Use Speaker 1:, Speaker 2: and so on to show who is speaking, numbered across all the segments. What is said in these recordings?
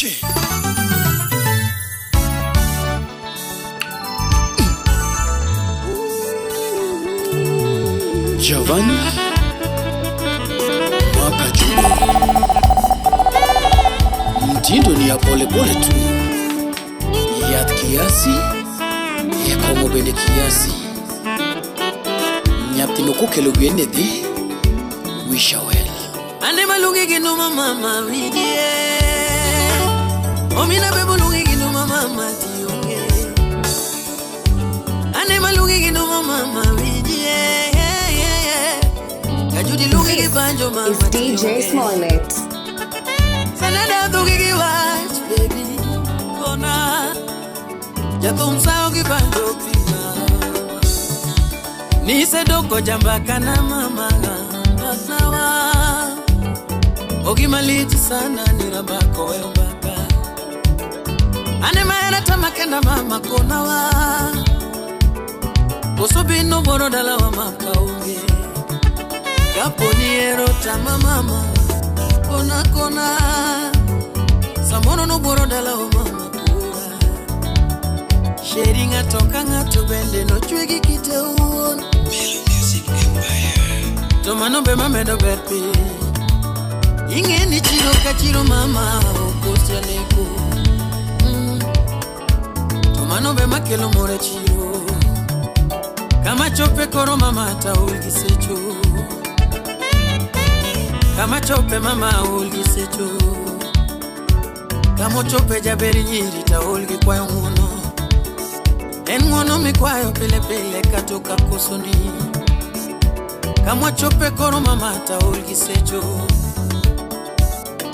Speaker 1: Che. Giovanni Mwaka Juma. Mtindo ni ya polepole tu, ya kiasi ekomo bende kiasi nyathino kokelo gwene dhi wisha well.
Speaker 2: Ande malungi ginuma mama widie Omina bebo lungi ginuma mama tionge Ande malungi ginuma mama widie Kajudi lungi gibanjo mama
Speaker 3: It's DJ Smollett.
Speaker 2: Sanada dugi giwach baby kona Jathum sao gibanjo pima Nisedoko jambaka na mama Nawa Ogimaliti sana nirabako we mbaka Ane maera tamakenda mama konawa Kosobino boro dala wa makaunge Kaponi ero tama mama Kona kona Samono no boro dala wa mama kura Sheri ngato ka ngato bende no chwegi kite uon
Speaker 1: Melo Music Empire.
Speaker 2: To mano be mamedo berpi Inge ni chiro ka chiro mama okosia neko To mano be makelo more chiro Kama chope koro mama taul gisecho Kama chope mama ol gisecho Kama chope jaberi nyiri taol gi kwayo ng'uono En ng'uono mikwayo pile pile katoka kosoni Kama chope koro mama taol gisecho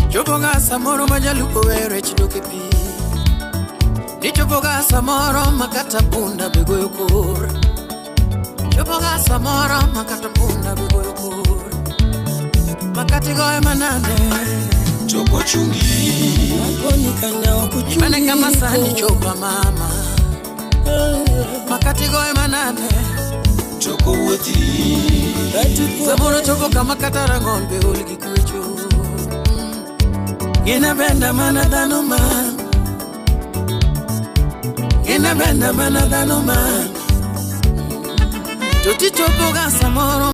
Speaker 2: Chopoga samoro majalupo were chidoke pi Nichopoga samoro makata punda begoyo kor Chopoga samoro makata punda begoyo kor Makati goye manade
Speaker 1: Choko chungi
Speaker 2: Makoni kana okuchungi Mane kama sani chopa mama Makati goye manade
Speaker 1: Choko wuothi
Speaker 2: Samoro chopo kama kata rang'ol be ol gi kwecho Gina benda mana dhano ma Gina benda mana dhano ma To tichopoga samoro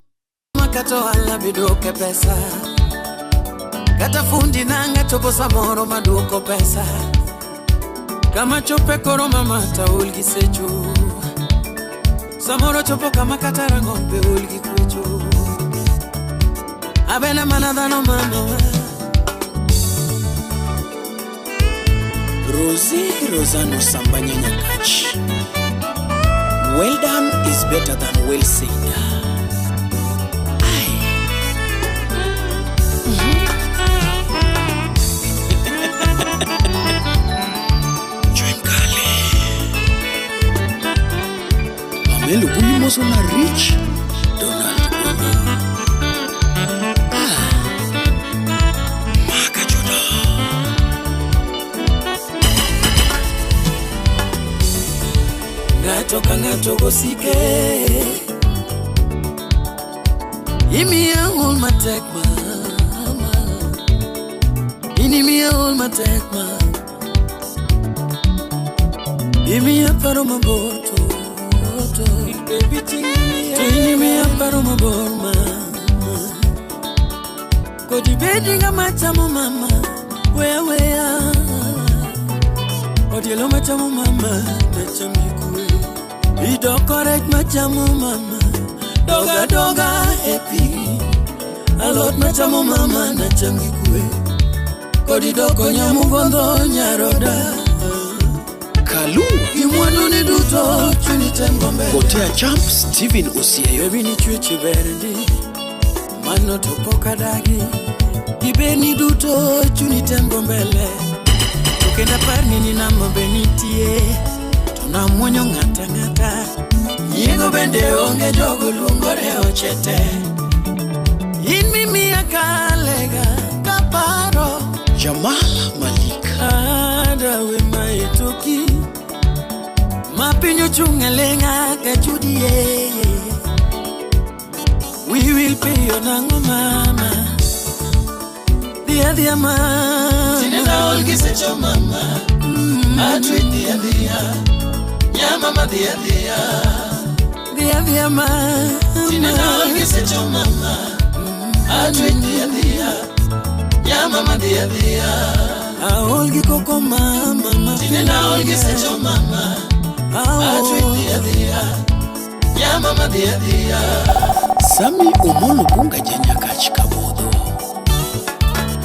Speaker 2: makato ohala be duoke pesa Kata fundi nanga chopo samoro maduoko pesa Kama chope koro mama taol gi secho Samoro chopo kama kata rang'ol be ol gi kwecho Abena mana dhano mama
Speaker 1: Rosie Rosano Sambanya Nyakach. Well done is better than well said. Aye. Join Kale. Pamelo Bulimoso na Rich Donald Ono. Ah. Maka Judo.
Speaker 2: Ngato ka ngato gosike Imiya ol matek mama Inimiya ol matek ma Imiya paro mabor to to To inimiya paro mabor mama Kodi bedi ngama chamo mama Wea wea Odielo machamo mama nachami kwe Idoko rech machamo mama Doga doga epi Alot machamo mama nachami kwe Kodi doko nyamugondo nyaroda
Speaker 1: Kalu
Speaker 2: Gimwandu ni duto chuni temgo mbele
Speaker 1: Kotea Champ Steven Osieyo.
Speaker 2: Baby ni chweche berndi Mano to pok adagi Gibeni duto chuni temgo mbele To kendo apar ni nama be nitie To namuonyo ng'ata ng'ata Nyiego bende onge jogo luongore ochete In mimiya kalega kaparo
Speaker 1: Jamal Malik.
Speaker 2: Ada we maetoki Ma piny ochung' aling'a ka chudi ye We will pay your nang'o mama Dhia dhia mama. aol gi secho mama. Atwe dhi adhiya. Nyama dhi adhiya. Dhi adhiya ma. Tinende aol gi secho mama. Atwe dhi adhiya. Nyama dhi adhiya. Aol gi koko mama. Tinende aol gi secho mama. Atwe dhi adhiya. Nyama dhi adhiya. Sami Omolo Bunga janyakach kabodho.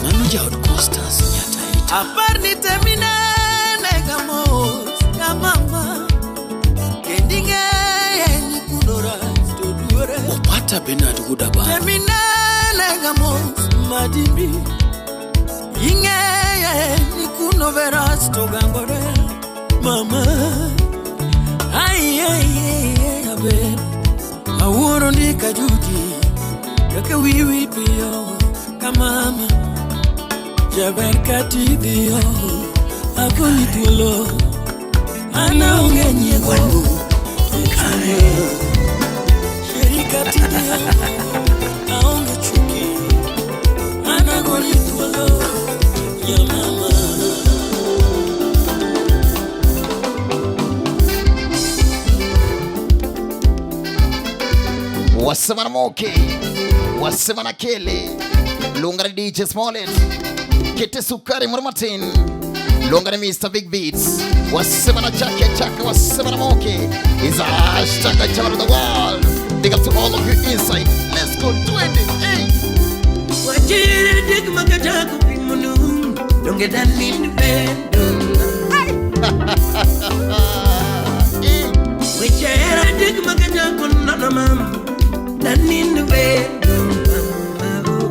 Speaker 2: Mano jaod Costas Nyataita. Apar ni teminene gamos kamama. Kendinge ni kudora to duore. Opata Bernard Gudaba. Teminene gamos madimbi. Inge ni kuno veras to gangore. Mama. Ai ai ai abe. Awuoro ni kajuti kaka wiwi piyo kamama jaber katidhiyo agoni thuolo ana onge nyiego sheri katidhiyo aonge chuki ana goni thuolo ya mama.
Speaker 4: Wasema na Moke, wasema na Kelly, Lunga ni DJ Smollett, Kete Sukari Martin, Lunga ni Mr. Big Beats, wasema na Chake Chake, wasema na Moke, is a hashtag Chama to the world. Big up to all of you inside. Let's go 28.
Speaker 5: Wajiri dig magajaku pimunu, donge dalin bendo. Wajiri dig magajaku nana mama. Nanin wendo mama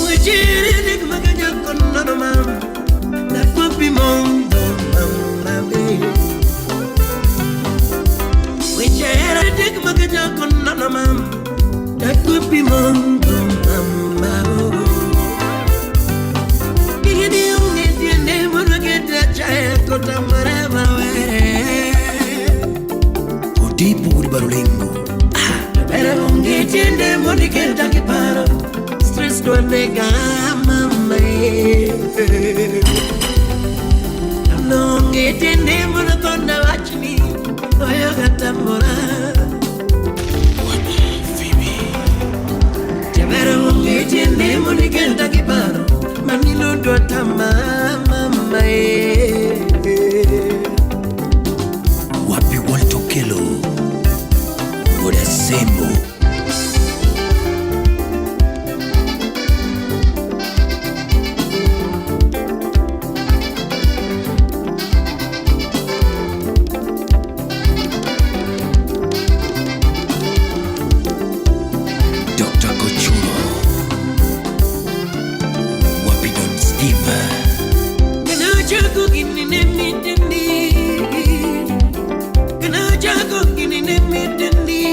Speaker 5: Wajiri dik maganya kono mama Na kopi mondo mama we Wajiri dik maganya kono mama Na kopi mondo mama Gini unge tiende mono kete chae kota marema we
Speaker 1: Tipo di barulengo.
Speaker 5: Pero unge tiende monikenta kiparo. Stress do nega mama. No unge tiende monokona wachni. Oyo katambora. Pero unge tiende monikenta kiparo. Manilo do tama mama.
Speaker 1: Wapi Walter Kelo. Sembo. Dr. Kochuro. Wapi Don Steve.
Speaker 5: Kanachago ginine mitindi. Kanachago ginine mitindi.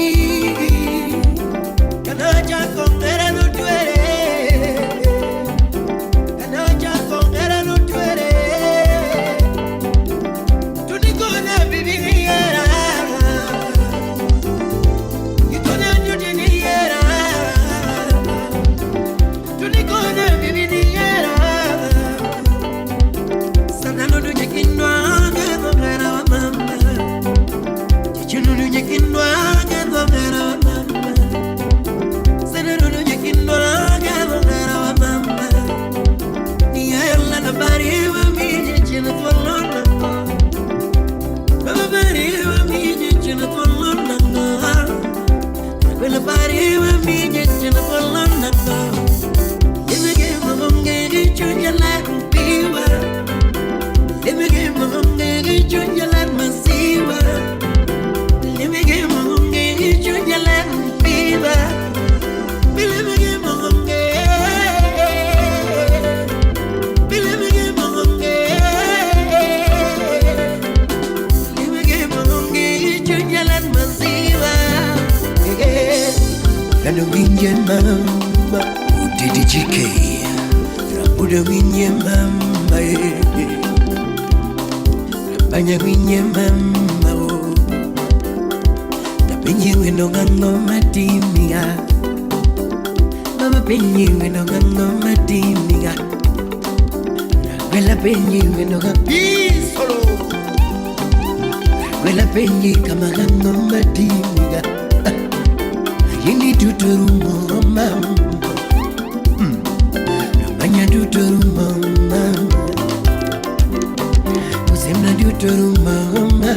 Speaker 1: Mama, UDDGK, Rabuda winye mama, Rabanya winye mama, Napenye weno ngango matimiga, Mama penye weno ngango matimiga.
Speaker 5: penyi wenoga Isolo Wela penyi kama gano matimiga Ayeni dutorumo mama Ramanya dutorumo mama Usemna dutorumo mama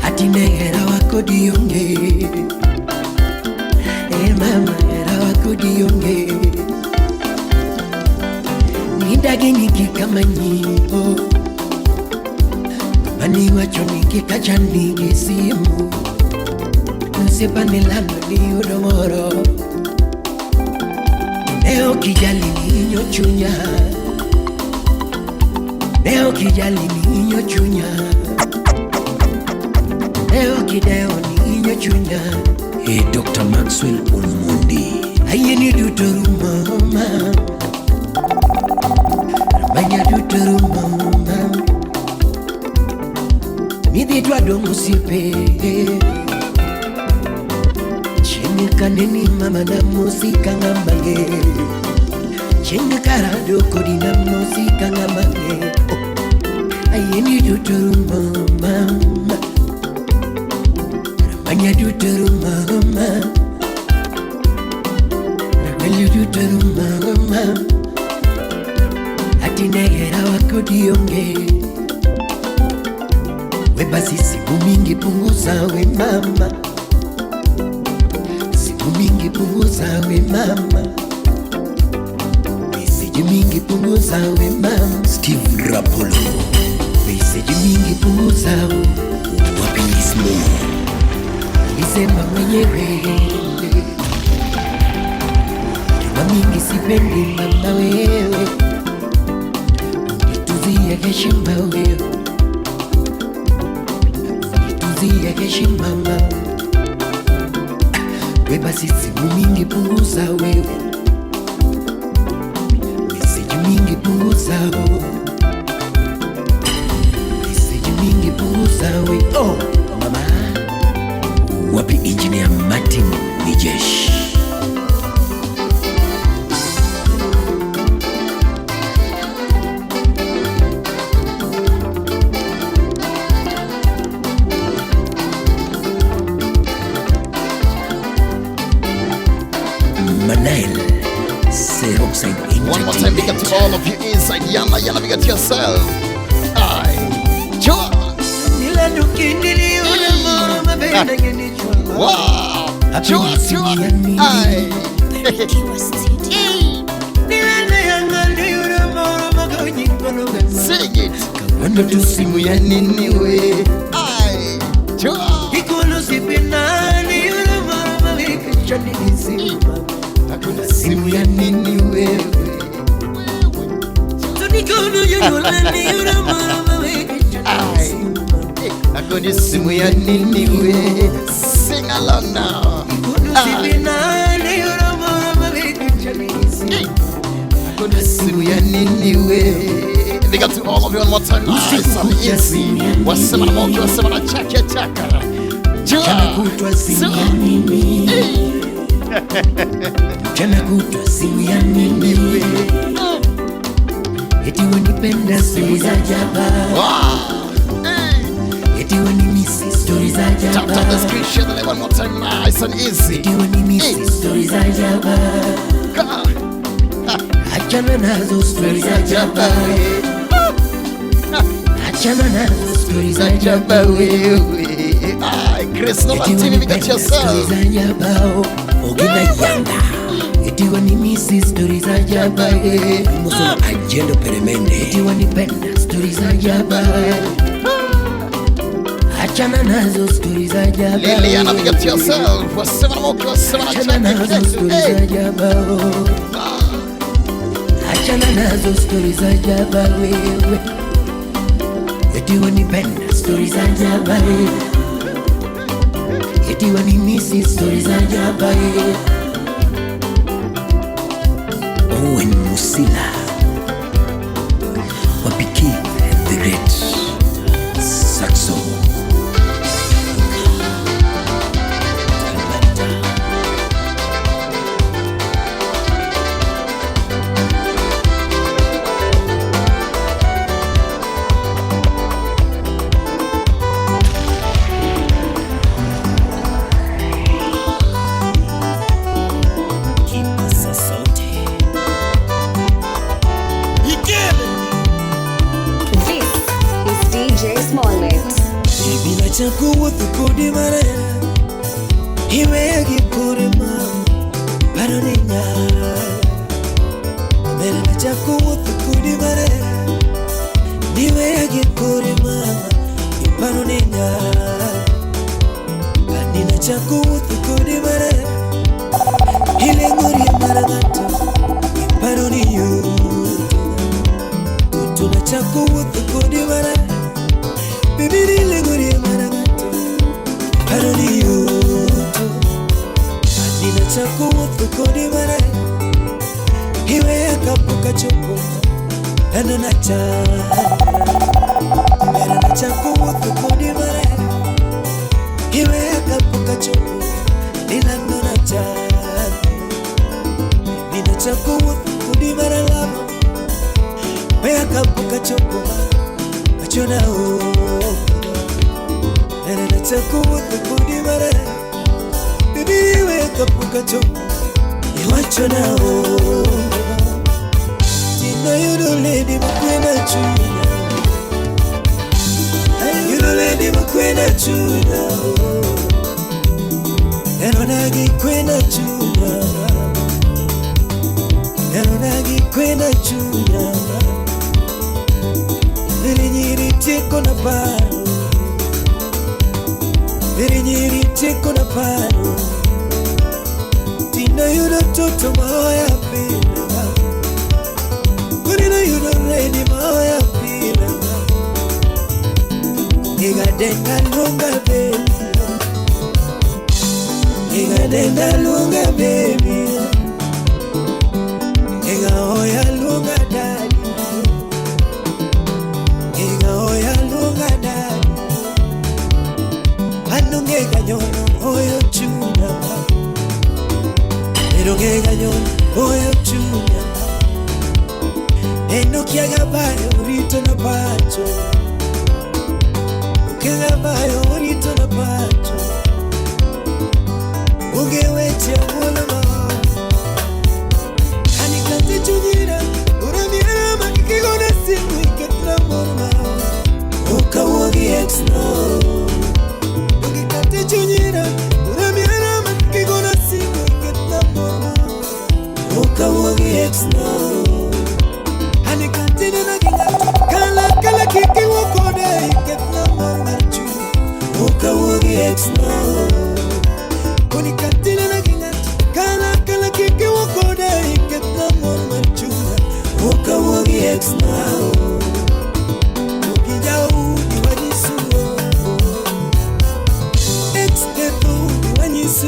Speaker 5: Atine hera wako dionge Eh mama hera wako dionge Nidagi kama nyimbo Mani wacho nikikacha nigisimu Usipane lando ni udomoro Leo kijali ninyo chunya Leo kijali ninyo chunya Leo kideo ninyo chunya
Speaker 1: Hey Dr. Maxwell Omondi
Speaker 5: Aye ni dutoru mama Ramanya dutoru mama Midhi dwadongo sipe Chenga kaneni mama na musika ngambange Chenga karado kodi na musika ngambange Aye ni dutoru mama Ramanya dutoru mama Ramanya dutoru mama Atinegera wako dionge We basi simu mingi punguza we mama Simu mingi punguza we mama Meseji mingi punguza we mama
Speaker 1: Steve Rapolo
Speaker 5: Meseji mingi punguza we
Speaker 1: Wapi Ismo
Speaker 5: Nisema mwenyewe Juma mingi sipendi mama wewe Unituzie heshima wewe Unituzie heshima mama We basi simu mingi punguza wewe Meseji mingi punguza wewe Meseji mingi punguza wewe
Speaker 1: Oh mama Wapi Engineer Martin Nijesh Manael Seroxide
Speaker 4: One more time, big up to all of you inside. Yana, yana, big up to yourself. Aye. Joa. Wow. Joa, joa. Aye. Sing it.
Speaker 5: Kawando tu simu ya nini we
Speaker 4: Aye. Joa.
Speaker 5: Ikulu sipinani yule mama wikachani isimu Hakuna simu ya nini wewe Tunikunu yuyulani yule mama wikachani isimu Hakuna simu ya nini wewe
Speaker 4: Sing along now.
Speaker 5: Ikulu sipinani yule mama wikachani isimu Hakuna simu ya nini wewe
Speaker 4: Big up to all of you one more time. Nice and easy. Wasema na moki, wasema na chaka chaka.
Speaker 5: Mchana
Speaker 4: Joa.
Speaker 5: kutwa simu ya nini Mchana kutwa simu ya nini wewe Eti wanipenda simu za jaba
Speaker 4: Wow. Hey.
Speaker 5: Eti wanimisi story za
Speaker 4: Tap tap the
Speaker 5: jaba
Speaker 4: screen, share the live one more time. Nice and easy.
Speaker 5: Eti wanimisi story za jaba
Speaker 4: Ka.
Speaker 5: Achana nazo story za jaba Achana nazo story za jaba
Speaker 4: Wewe. Aye, Chris Nolan
Speaker 5: Eti
Speaker 4: TV, big up to
Speaker 5: wanipenda story
Speaker 4: yourself.
Speaker 5: za jaba
Speaker 1: Ogina Yanga
Speaker 5: Eti wanimisi story za jaba
Speaker 1: Musola Agendo Peremende
Speaker 5: Eti wanipenda story za jaba Achana nazo story za jaba
Speaker 4: Liliana, big up to yourself. Wasema na moki, wasema na
Speaker 5: Achana
Speaker 4: chaka
Speaker 5: nazo story
Speaker 4: chaka.
Speaker 5: za
Speaker 4: Hey.
Speaker 5: jaba Achana nazo story za jaba wewe Eti wanipenda story za jaba Eti wanimisi story za jaba
Speaker 1: Owen Musila Wapi King the Great Saxo
Speaker 2: Nachako wuotho kodi marera Iweya gi kore mama Paro ni nyala Omera nachako wuotho kodi marera Iweya gi kore mama Iparo ni nyala Ani nachako wuotho kodi marera Ileng'orie mar ng'ato Iparo ni yuto Toto nachako wuotho kodi marera Baby nileng'orie mar ng'ato Iparo ni yuto Ani nachako wuotho kodi marera Iweya kapok achopo Lando nachandra Omera nachako wuotho kodi marera Iweya kapok achopo Nilando nachandra Ninachako wuotho kodi maralamo Weya kapok achopo Achona onge Omera nachako wuotho kodi marera Baby iweya kapok achopo Iwachona onge Tina yudo lady makwena chunya Yudo lady makwena chunya Ero nagi kwena chunya Ero nagi kwena chunya Liri nyiri tieko na paro Liri nyiri tieko na paro Tina yudo toto maoya pila Kurina yudo lady maoya pila Iga denga lunga baby Iga denga lunga baby Iga oya lunga daddy Iga oya lunga daddy Anunge ganyono oyo chunya Eroge ganyono oyo chunya Eno kiagabayo rito na pacho Kiagabayo rito na pacho Onge weche muola ma Anikate chunyira Uramiera makikigona simu iketna morma Okawuogi ex no Ongikate chunyira Uramiera makikigona simu iketna morma Okawuogi ex no Anikatine na gingato Kala kala kiki wokode iketna morma chu Okawuogi ex no Konikatine na gingato Kala kala kiki wokode iketna morma chu Okawuogi ex no Ukijau ni wanyisu Ex ketho ni wanyisu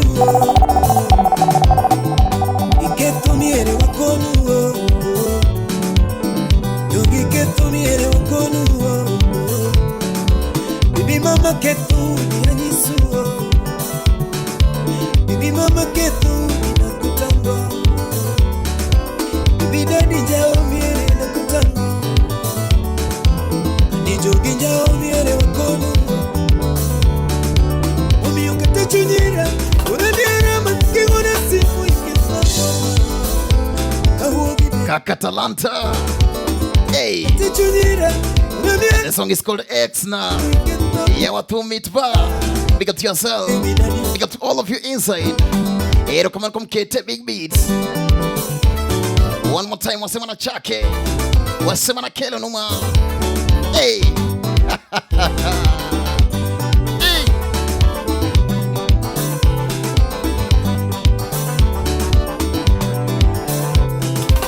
Speaker 2: Iketho miere wakonu Yogi ketho miere wakonu Bibi mama ketho ni anyisu Bibi mama ketho ni nakutanga Bibi daddy jao miere nakutanga Andi jogi jao miere wakonu Omiyo kata chunyira Unaniera makigona simu iketna Kawuogi
Speaker 4: Kaka Talanta. Hey,
Speaker 2: chunyira
Speaker 4: the song is called X now. Yeah, what to meet bar. Big up to yourself. Big up to all of you inside. Hey, come on, come Kete Big Beats. One more time, wasema na chake. Wasema na kelo numa. Hey. Hey.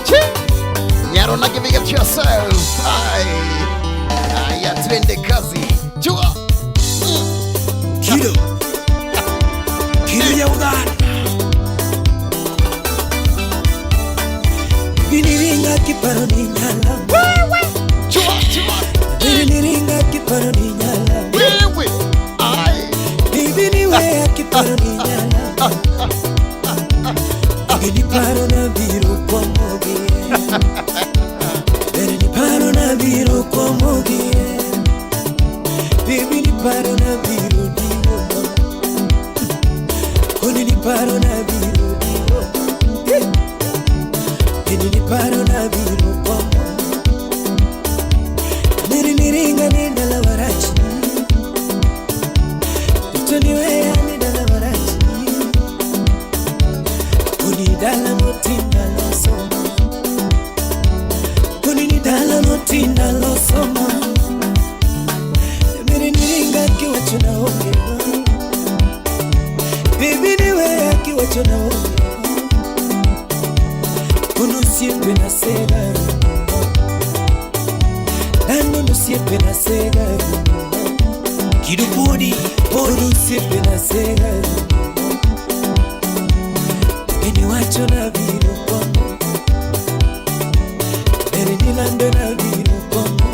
Speaker 4: Chi. Nyaro na big up to yourself. Ay. Aya, twende kazi. Chua.
Speaker 2: Kido Kido ya Uganda Biniringa kiparo ni nyala
Speaker 4: Chua, chua.
Speaker 2: Biniringa kiparo ni nyala
Speaker 4: Wewe. Ay.
Speaker 2: Bibiniwe kiparo ni nyala Bini paro na biro kwa mogi Bini paro na biro kwa mogi Bini paro na biro diwo Koni ni paro na biro diwo Bini ni paro na biro kwa mogi Niri niringa ni dala warachi Un osiepe na sega rumo. Dhano osiepe na sega rumo.
Speaker 1: Kido podi
Speaker 2: Un osiepe na sega rumo. Gini wacho na biro kwamo. Ber nilando na biro kwamo.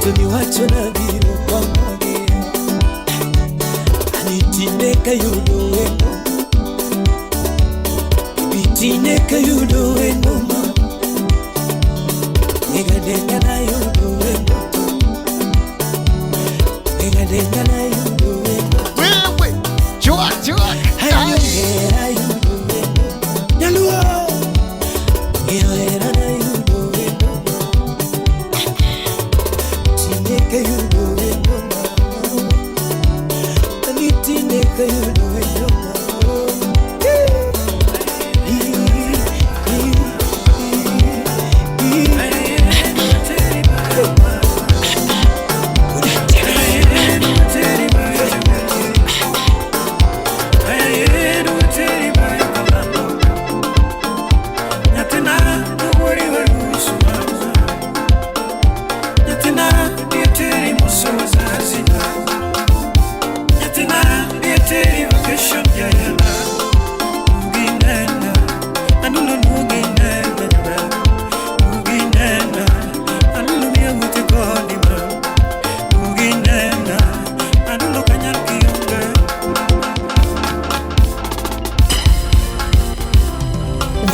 Speaker 2: To ni wacho na biro kwamo. Ani tinde kayudo wendo. Bitine kayudo wendo ma. Nega denga na yudo wendo. Nega denga na yudo wendo.
Speaker 4: Wewe. Chua chua.
Speaker 2: Ayo
Speaker 4: Ai.
Speaker 2: hera yudo wendo. Nyaluo. Ng'eyo hera na yudo wendo ma. Tinde kayudo wendo ma. Ani tinde kayudo wendo ma.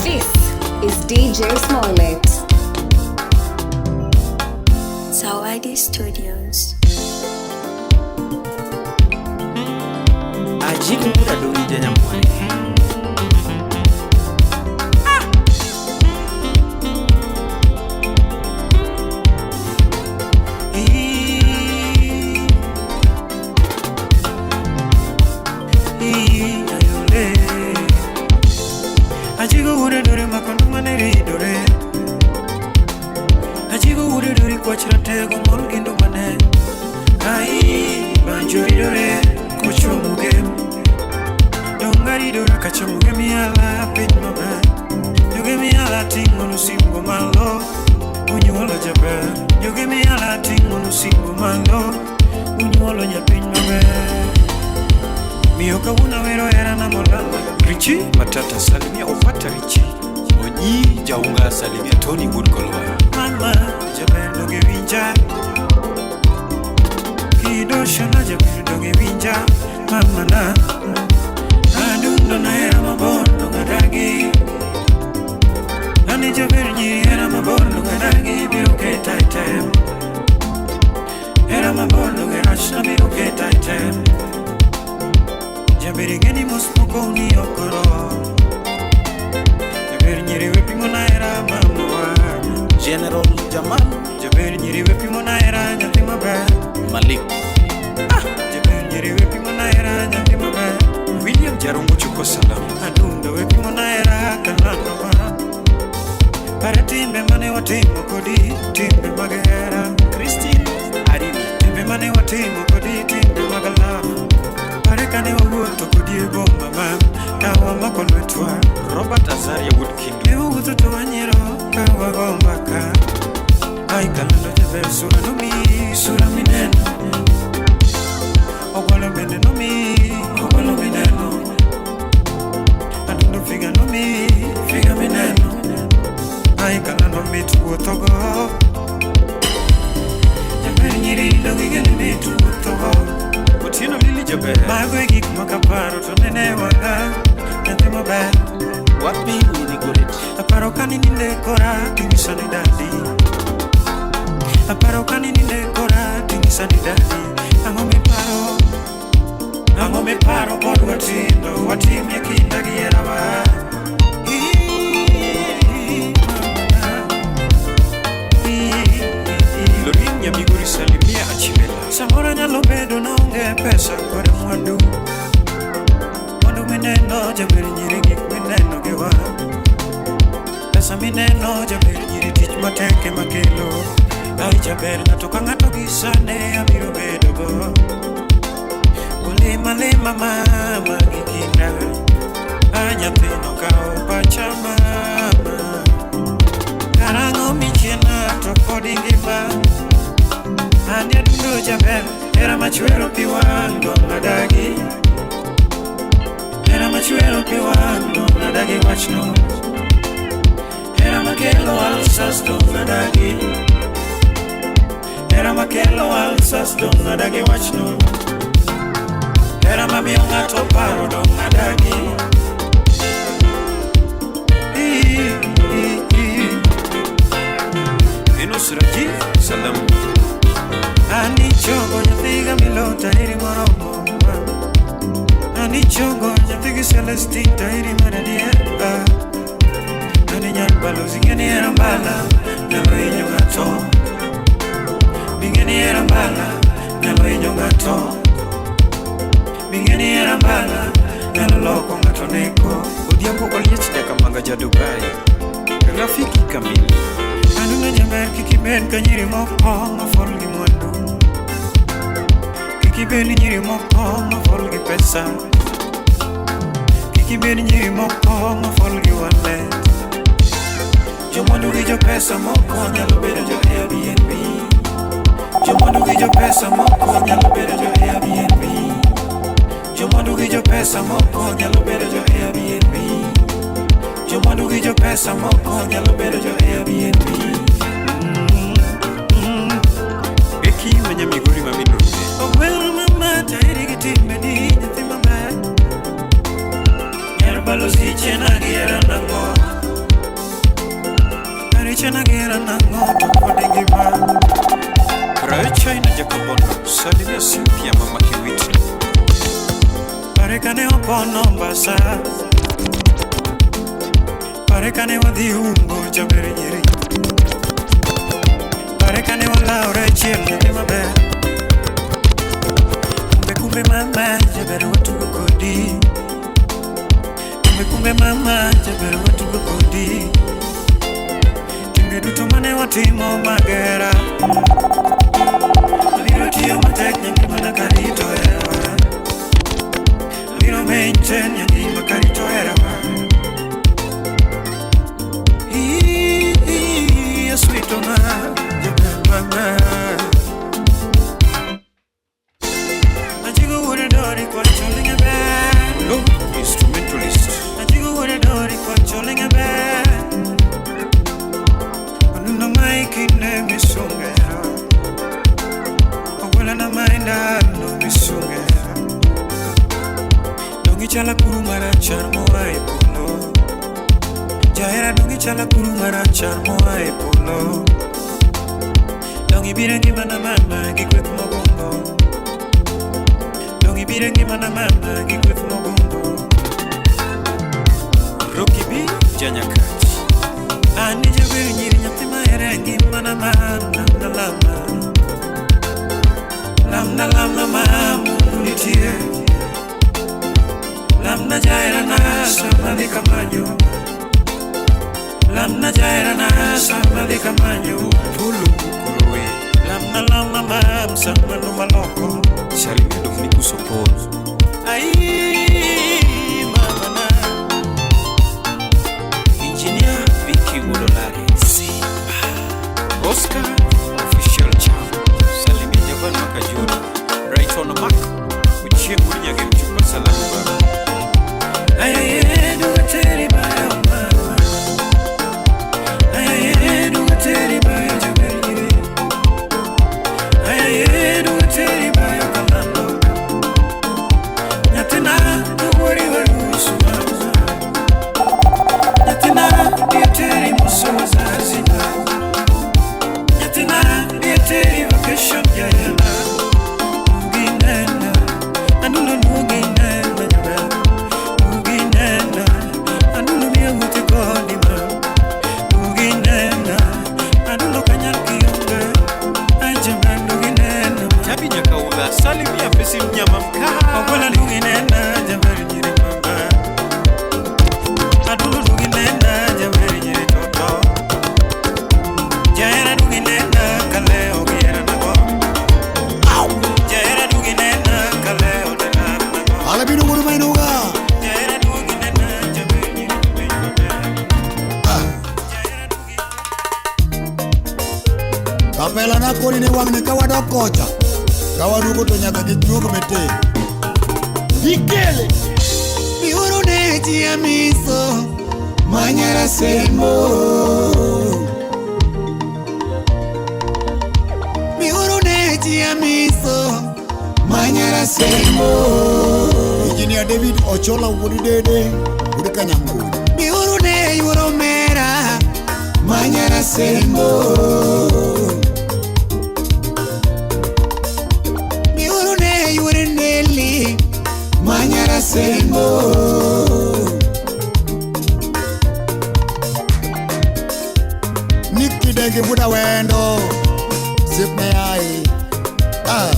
Speaker 3: This is DJ Smollett.
Speaker 6: Zawadi Studios.
Speaker 1: Ajikumbura dowinja nyamwari.
Speaker 7: Achigo makondo mane ridore. Achigo wuodore kwach ratego mol gi ndumane. Ai, banjo ridore kochomo gem. Donga ridore kachomo gem yala piny maber. Joge miyala ting'o lusimbo malo. Unyuolo jaber. Joge miyala ting'o lusimbo malo. Unyuolo nyapiny maber. Miyo kawuono awero herana molala.
Speaker 8: Richi Matata salimia Opata Richi. Onyi Jaunga salimia Tony Wood Kolwara.
Speaker 7: Mama jaber donge winja. Kidoshona jaber donge winja. Mama na adundo na hera mabor dongadagi. Ani jaber nyiri hera mabor dongadagi biro keta e tem. Hera mabor donge rachna biro keta e tem. Jaber ing'eni mos moko ni okoro. Jaber nyiri we pimo na hera mamawa.
Speaker 1: General Jamal
Speaker 7: Jaber nyiri we pimo na hera nyathi maber.
Speaker 1: Malik.
Speaker 7: Jaber nyiri we pimo na hera nyathi maber.
Speaker 8: William Jarongo chuko salamu.
Speaker 7: Adundo we pimo na hera kalando ma. Pare timbe mane watimo kodi timbe mag hera.
Speaker 1: Christine Arimi.
Speaker 7: Timbe mane watimo kodi timbe mag love. Pare kane wawuotho kodi e boma ma ka wamako lwetwa.
Speaker 8: Robert Azaria Wood Kindu.
Speaker 7: Ne wawuotho to wanyiero ka wago mbaka. Ai kalando jaber sura nomi sura mineno. Ogwalo bende nomi ogwalo mineno. Adundo figa nomi figa mineno. Ai kalando mit wuothogo. Jaber nyiri donge igeno mit wuothogo.
Speaker 8: Otieno Lili Jaber.
Speaker 7: Mago e gik makaparo to nene wang'a nyathi maber.
Speaker 1: Wapi Winnie Goret.
Speaker 7: Aparo kani ninde kora ting'isa ni dadi. Aparo kani ninde kora ting'isa ni dadi. Ang'o miparo? Ang'o miparo pod watindo watimie kinda gi herawa. Ii, mama. Ii, ii.
Speaker 8: Lorin Nyamigori salimia Achimela.
Speaker 7: Samoro anyalo bedo naonge pesa kod mwandu. Mwandu mineno jaber nyiri gik mineno gi wang'. Pesa mineno jaber nyiri tich matek ema kelo. Ai jaber ng'ato ka ng'ato gi sane abiro bedogo. Olima lima mama gi kinda. A nyathino kawo pacha mama. Karang'o michiena to pod ingima. An jadundo jaber, hera machwero pi wang' dong' adagi. Hera machwero pi wang' dong' adagi wachno. Hera makelo ulcers dong' adagi. Hera makelo ulcers dong' adagi wachno. Hera mamiyo ng'ato paro dong' adagi. I, i, i.
Speaker 8: Enos Rajiv, salamu.
Speaker 7: Anichogo nyathiga milota iri moromo. Anichogo nyathigi Celestine tairi maradier. Ani nyan balozi ng'eni hera mbala nyalo hinyo ng'ato. Bing'eni hera mbala nyalo hinyo ng'ato. Bing'eni hera mbala nyalo loko ng'ato neko.
Speaker 8: Odhiambo Oliech Nyakamanga ja Dubai. Rafiki kamili.
Speaker 7: Anuno jaber kik ibed ka nyiri moko mafol gi mwandu. Kik ibed nyiri moko mafol gi pesa. Kik ibed nyiri moko mafol gi wallet. Jomwandu gi jopesa moko nyalo bedo jo Airbnb. Jomwandu gi jopesa moko nyalo bedo jo Airbnb. Jomwandu gi jopesa moko nyalo bedo jo Airbnb. Jomwandu gi jopesa moko nyalo bedo jo Airbnb.
Speaker 8: Eki manya Migori ma min Ruge.
Speaker 7: Ogwelo mama tairi gi timbeni nyathi maber. Nyar balozi chena gi hera nang'o. Kare chena gi hera nang'o to pod ingima.
Speaker 8: Rayo China Jakabondo, salimia Cynthia mama Kiwiti.
Speaker 7: Pare kane wapono Mombasa. Pare kane wadhi Umbo jaber nyiri. Pare kane walawre chiel nyathi maber. Kumbe kumbe mama jaber watugo kodi. Kumbe kumbe mama jaber watugo kodi. Timbe duto mane watimo magera. Abiro tiyo matek nyangimana karito herawa. Abiro maintain nyangima karito herawa. Ii, sweet ona jaber mama. Ajigo wuode dori kwa cholinge ber.
Speaker 8: Lo, instrumentalist.
Speaker 7: Ajigo wuode dori kwa cholinge ber. Onuno maikine misungera. Ogwela na mainda no misungera. Dongi chala kuru marachar moa e polo. Jahera dongi chala kuru marachar moa e polo. Dongi biro ngimana mama gi kweth mogundho. Dongi biro ngimana mama gi kweth mogundho.
Speaker 8: Rocky B, Janyakach.
Speaker 7: An jaber nyiri nyathi mahere ngimana mama lamna lamna. Lamna lamna mama Mungu nitie. Lamna jaherana sama dhi kamanyo. Lamna jaherana sama dhi kamanyo.
Speaker 8: Polo Mukorowe.
Speaker 7: Lamna lamna mam sama numaloko.
Speaker 8: Salimia Dominic Sopon.
Speaker 7: Ai mama na.
Speaker 1: Engineer Vicky Wodolare. Simba.
Speaker 8: Oscar Official Cham. Salimia Javan Makajura. Brighton Mark. Uchieng Wuod Chupa salamu baba.
Speaker 7: Ayaye dugateri bayo mama. Ayaye dugateri bayo jaber nyiri. Ayaye dugateri bayo kalando. Nyathina dugwari warusu mama. Nyathina diteri muso wazazi na.
Speaker 9: Kapela nakoni ni wang'ni ka wadok kocha. Ka waduogo to nyaka gijuog metek. Ikele.
Speaker 2: Biuru ne ji amiso manyara sembo. Biuru ne ji amiso manyara sembo.
Speaker 9: Engineer David Ochola wuod Dede, wuod Kanyang'uny.
Speaker 2: Biuru ne yuoro mera manyara sembo. Biuru ne yuore Nelly manyara sembo.
Speaker 9: Nick Kidenge wuod Awendo, osiepne yaye. Ah.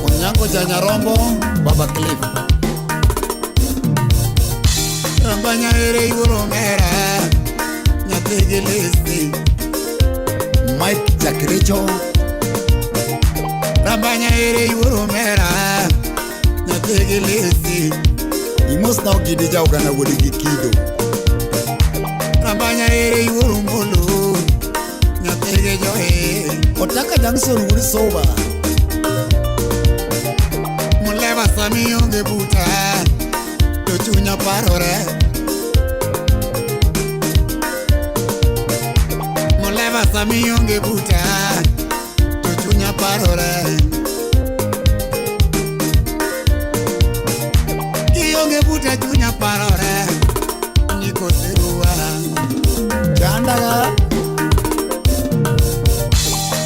Speaker 9: Onyango Janyarombo, Baba Cliff.
Speaker 2: Rambanya ere yuoro mera nyathi gi lisi.
Speaker 9: Mike Jakricho,
Speaker 2: Rambanya ere yuoro mera nyathi gi lisi.
Speaker 9: Imos na Ogidi ja Oganda wuod gi Kido.
Speaker 2: Rambanya ere yuoro molo nyathi gi joe.
Speaker 9: Otaka Junction wuod Soba.
Speaker 2: Muleva sami onge buta to chunya parore. Muleva sami onge buta to chunya parore. Kionge buta chunya parore nikoserua.
Speaker 9: Chandaga.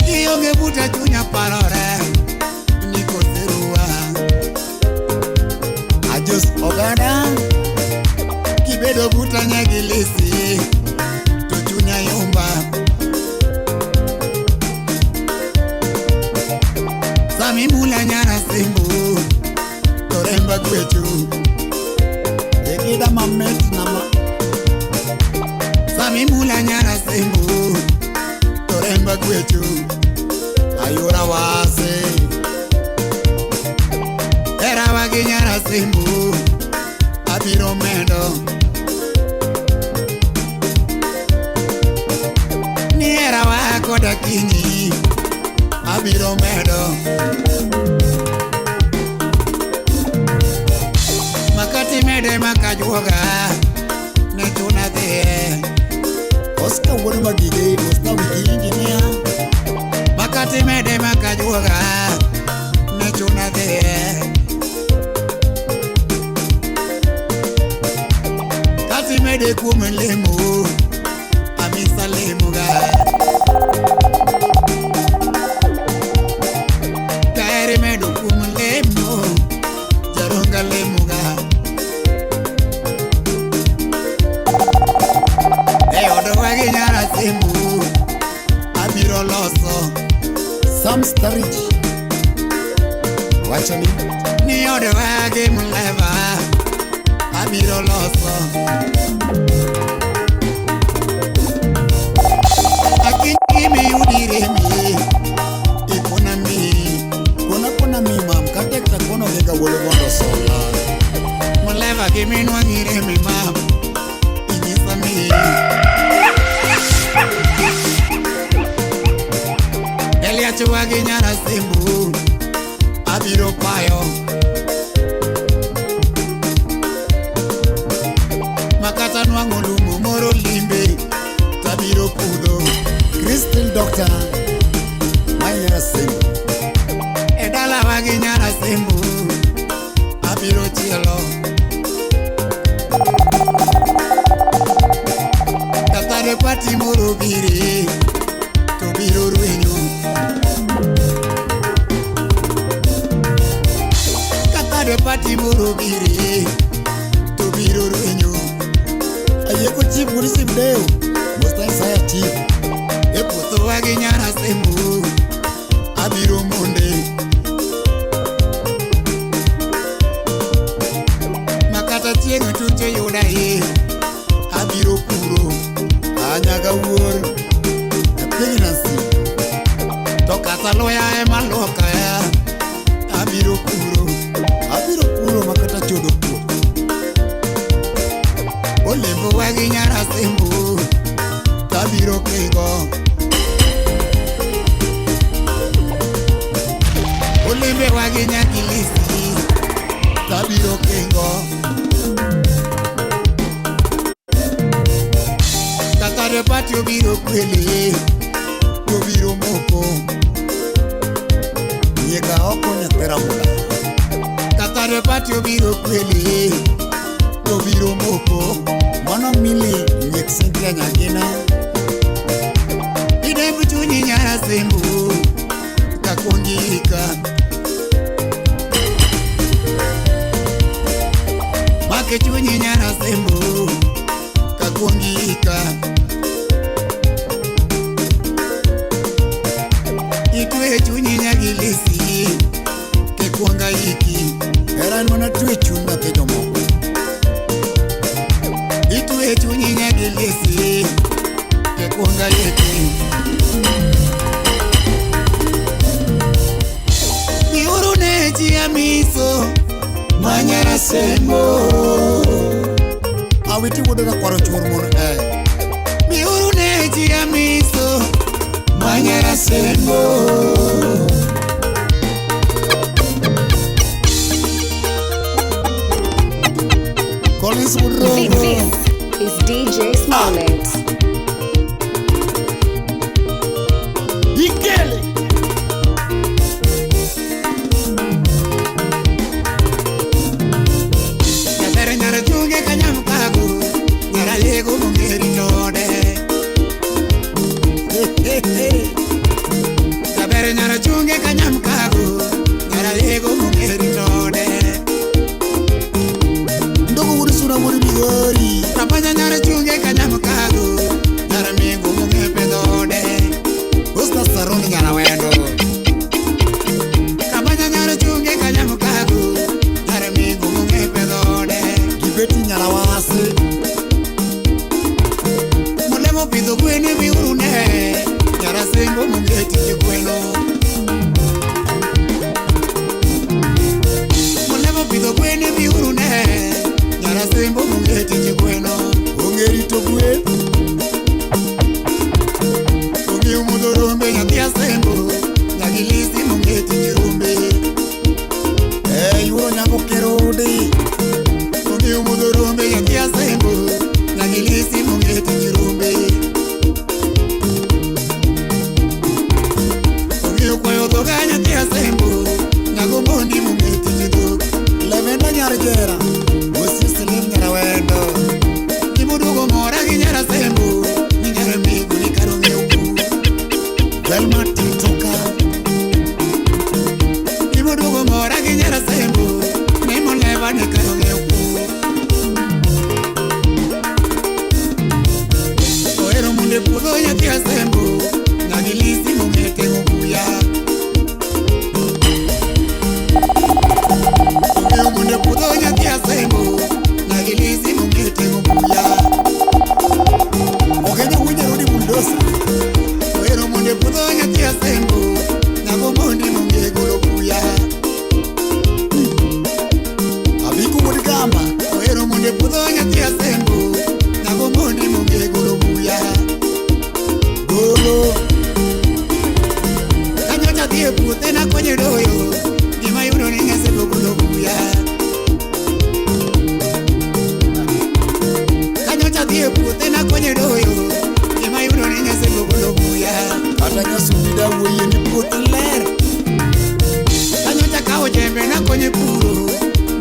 Speaker 2: Kionge buta chunya parore nikoserua.
Speaker 9: Ajos Oganda.
Speaker 2: Kibedo buta nyagilisi to chunya yomba. Sami mula nyara sembo to remba kwechu.
Speaker 9: Ekida mamet nama.
Speaker 2: Sami mula nyara sembo to remba kwechu.
Speaker 9: Ayora wase.
Speaker 2: Era wagi nyara sembo abiro mendo. Ni era wa koda kinyi abiro medo. Makati mede makajuoga ne chuna dhie.
Speaker 9: Oscar wuod Magige, Oscar wiki engineer.
Speaker 2: Makati mede makajuoga ne chuna dhie. Kati mede kuom lemo amisa lemoga. Kaeri medo kuom lemo jaronga lemoga. E odwa gi nyara simbu abiro loso.
Speaker 9: Sam Starich. Wacho ni
Speaker 2: Ni odwa gi mleva abiro loso. Akinyi miyudi remi ikona mi.
Speaker 9: Kona kona mi mam katekta kono gega wuod Bondo Sola.
Speaker 2: Mleva gi minwang'i remi mam inyisa mi. Eliachuwa gi nyara simbu abiro payo. Makata nwang'o lumo moro limbe tabiro pudho.
Speaker 9: Crystal Doctor. Manyara Simbu.
Speaker 2: E dalawa gi nyara simbu abiro chielo. Katare pati moro bire to biro rwenyo. Katare pati moro bire to biro rwenyo.
Speaker 9: Ayeko chief wuod Simdeo. Musta Isaya chief.
Speaker 2: E puothowa gi nyara simbu abiro monde. Makata chieng' tucho yuda e abiro puro.
Speaker 9: Anyaga wuor. Apenji Nancy.
Speaker 2: To kata luya ema luoka abiro puro.
Speaker 9: Abiro puro makata chodo kuok.
Speaker 2: Olembo wa gi
Speaker 9: Tobiro kingo. Kata party obiro kwele, tobiro moko. Nyeka oko nyathera mula. Kata party obiro kwele, tobiro moko. Mano mili nyek Cynthia Nyagina. Idembo chunyi nyara sembo, kakongika. Make chunyi nyara sembo, kakongika. Itwe chunyi nyagilisi, kekwanga iki. Era mana twe chunya ke jomoko. Itwe chunyi nyagilisi, kekwanga iki. Miuru ne amiso, manyara sembo. Awiti wuodo kwaro chuor mon e. Miuru ne amiso, manyara sembo. Collins Woodrow.
Speaker 3: This is DJ Smollett.
Speaker 4: Ikele.
Speaker 9: Nyabere nyara chunge kanyam kago, nyara lego mongeri tode. Nyabere nyara chunge kanyam kago, nyara lego mongeri tode.
Speaker 4: Ndogo wuod suna wuod Migori.
Speaker 9: Rapanya nyara chunge kanyam kago, nyara mingo mongepe dode.
Speaker 4: Oscar Saroni nyara wendo.
Speaker 9: Rapanya nyara chunge kanyam kago, nyara mingo mongepe dode.
Speaker 4: Gibeti nyara wase.
Speaker 9: Molemo pidho gwen miuru ne, nyara sembo mongeti gweno. Molemo pidho gwen miuru ne, nyara sembo mongeti gweno.
Speaker 4: Onge rito gwen.
Speaker 9: Onge mudho rombe nyathi asembo, nyagilisi mongeti rombe.
Speaker 4: Yuoro nyango kerode.
Speaker 9: Onge mudho rombe nyathi asembo, nyagilisi mongeti rombe. Onge kwayo dhoga nyathi asembo, nyagomondi mongeti dhok.
Speaker 4: Lemenda nyar jera. Osisi lim nyara wendo.
Speaker 9: Gimuduogo mora gi nyara sembo, ni nyara migo ni karo ng'iew ku.
Speaker 4: Velma tiktoka.
Speaker 9: Gimuduogo mora gi nyara sembo, ni moleva ni karo ng'iew ku. Ohero monde puodho nyathi asembo, nyagilisi mong'ete gobuya. Ohero monde puodho nyathi asembo, nyagilisi mong'ete gobuya.
Speaker 4: Ogenya winjo rodi bulldozer.
Speaker 9: Ohero monde puodho nyathi asembo, nyagomondi mong'e golo buya.
Speaker 4: Abiko wuod gamba.
Speaker 9: Ohero monde puodho nyathi asembo, nyagomondi mong'e golo buya.
Speaker 4: Golo.
Speaker 9: Kanyocha dhi e puothe nakonye doyo, gima yudo ni nyasembo golo buya. Kanyocha dhi e puothe nakonye doyo, gima yudo ni nyasembo golo buya.
Speaker 4: Kata nyasudi da wuoyie ni puoth ler.
Speaker 9: Kanyocha kawo jembe nakonye puro,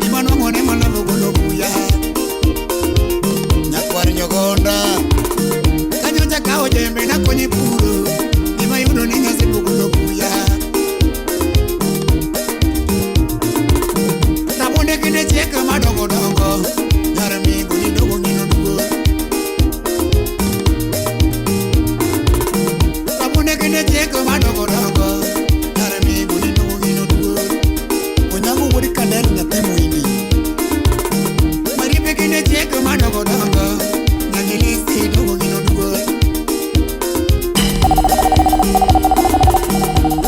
Speaker 9: gima nwang'o ni molavo golo buya.
Speaker 4: Nyakwar nyogonda.
Speaker 9: Kanyocha kawo jembe nakonye puro, gima yudo ni nyasembo golo buya. Rabonde kinde chiek madongo dongo, nyar migo ni dogo ng'ino duo. Rabonde kinde chiek madongo dongo, nyar migo ni dogo ng'ino duo.
Speaker 4: Onyango wuod Kandel nyathi muindi.
Speaker 9: Maribe kinde chiek madongo dongo, nyagilisi dogo ng'ino duo.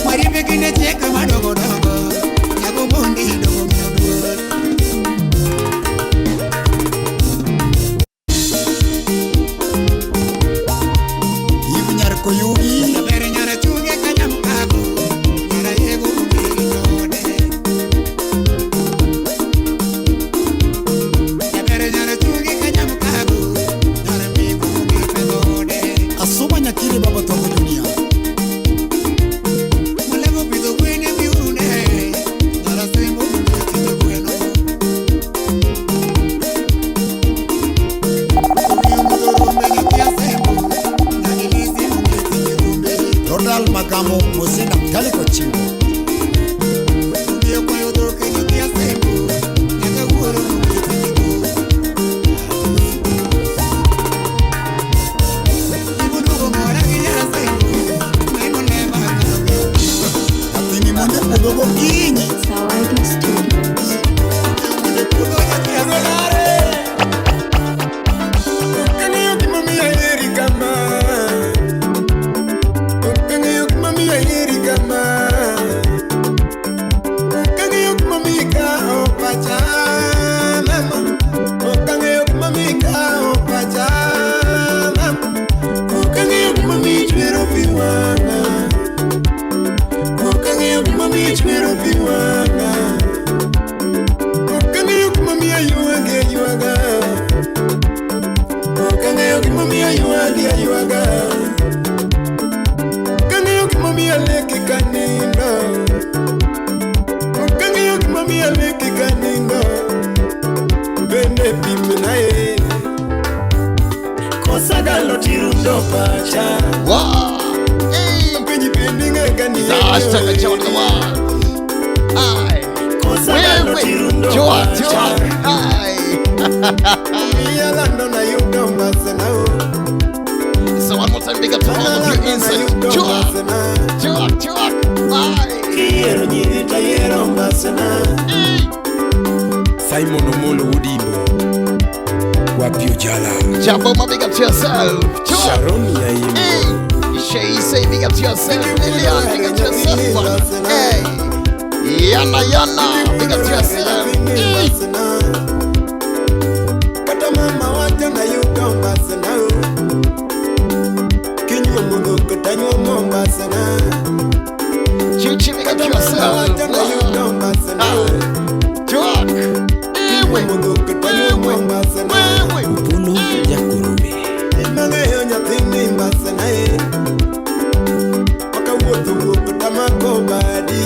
Speaker 9: Maribe kinde chiek madongo dongo, nyagomondi dogo ng'ino duo.
Speaker 7: bende pimna e Kosagalo tirundo pacha.
Speaker 4: Wow. Hey.
Speaker 7: Penji bende ng'ega ni
Speaker 4: It's a hashtag of John the World. Aye.
Speaker 7: Kosagalo
Speaker 4: Wewe.
Speaker 7: tirundo
Speaker 4: Joa,
Speaker 7: pacha.
Speaker 4: Joa. Aye.
Speaker 7: Miya lando na yudo mbasena.
Speaker 4: So one more time, big up to all of you inside. Joa, Joa, Joa. Aye.
Speaker 7: Kiyiero nyiri tayiero mbasena.
Speaker 4: Hey.
Speaker 8: Simon Omolo Wodimbo Wapio Jala
Speaker 4: Jaboma, big up to yourself. Joa.
Speaker 8: Sharon Yaimbo
Speaker 4: Hey. Shay say big up to yourself. Lilian, big up to yourself. Hey. Yana, Yana, big up to yourself. Hey.
Speaker 7: Kata mama wacho na yudo mbasena. Kinyuomo dhok tanyuomo mbasena.
Speaker 4: Chichi, big up to
Speaker 7: Kata mama
Speaker 4: yourself.
Speaker 7: wacho na yudo mbasena.
Speaker 4: Joa. Ewe.
Speaker 7: Kinyuomo dhok tanyuomo mbasena.
Speaker 4: Wewe.
Speaker 1: Opolo Jakorombe.
Speaker 7: Mang'eyo nyathini mbasena e. Makawuotho wuok tamako badi.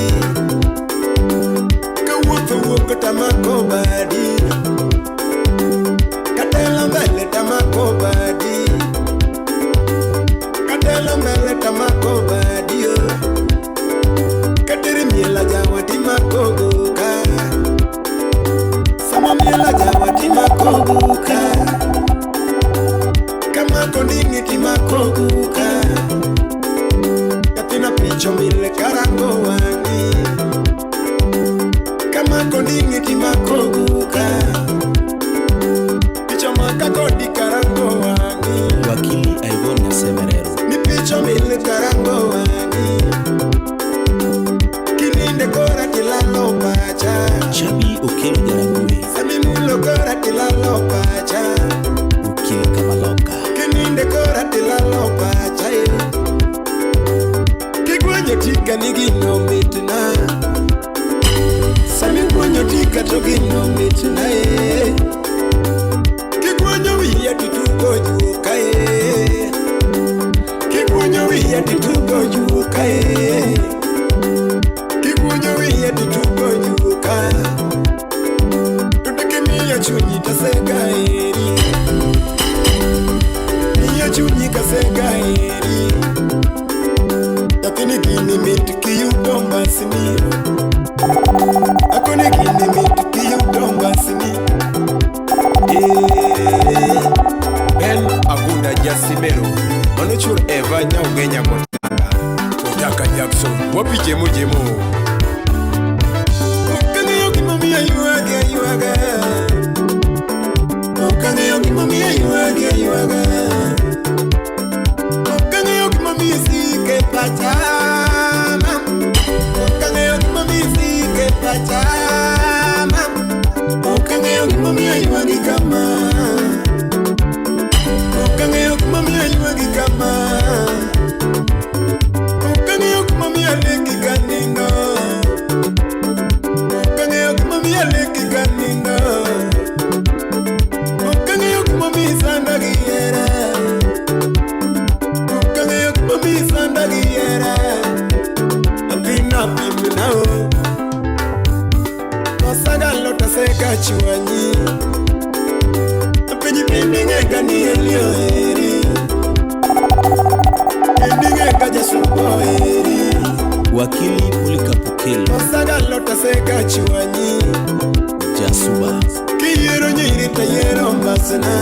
Speaker 7: Kawuotho wuok tamako badi. Katelo mbele tamako badi. Katelo mbele tamako badi oh. Kateri miela jawa timako goka. Sama miela jawa timako goka. Kamako ding'i timako goka. Nyathina picho mile karango wang'i. Kamako ding'i timako goka. Picho maka kodi karango wang'i.
Speaker 1: Wakili Ivon Nyasemerero.
Speaker 7: Ni picho mile karango wang'i. Kininde kora tilalo pacha.
Speaker 1: Chabi Okelo Jaragwe.
Speaker 7: Sami mulo kora tilalo pacha.
Speaker 1: Okil Kamaloka.
Speaker 7: Kininde kora tilalo pacha eh. Kigwenyo tika ni gino mitna. Sami gwenyo tika to gino mitna eh. Kigwenyo wiya titugo juoka eh. Kigwenyo wiya titugo juoka eh. Kigwenyo wiya titugo juoka. Tudakimiya chunyi tasega eri. Miya chunyi kasega eri. Nyathini gini mit kiyudo mbasni. Akoni gini mit kiyudo mbasni. Eh.
Speaker 8: Ben Agunda Jasimero Mano chur Eva Nyaugenya Kotanga Otaka Jackson Wapi jemo jemo
Speaker 7: Ok ang'eyo gimomiyo aywage aywaga. Ok ang'eyo gimomiyo aywage aywaga. Ok ang'eyo gimomiyo isiko e pacha. Ok ang'eyo gimomiyo isiko e pacha. Ok ang'eyo gimomiyo aywagi kama. Ok ang'eyo gimomiyo aywagi kama. Ok ang'eyo gimomiyo aleki kanindo. Ok ang'eyo gimomiyo aleki kanindo. Ok ang'eyo gimomiyo isanda gi hera. Ok ang'eyo gimomiyo isanda gi hera. Nyathina pimna o. Kosagalo tasega chwanyi. Apenji bende ng'ega ni Eli oheri. Bende ng'ega jasuba oheri.
Speaker 1: Wakili Polycarp Okello.
Speaker 7: Kosagalo tasega chwanyi.
Speaker 1: Jasuba.
Speaker 7: Kiyiero nyiri tayiero mbasna.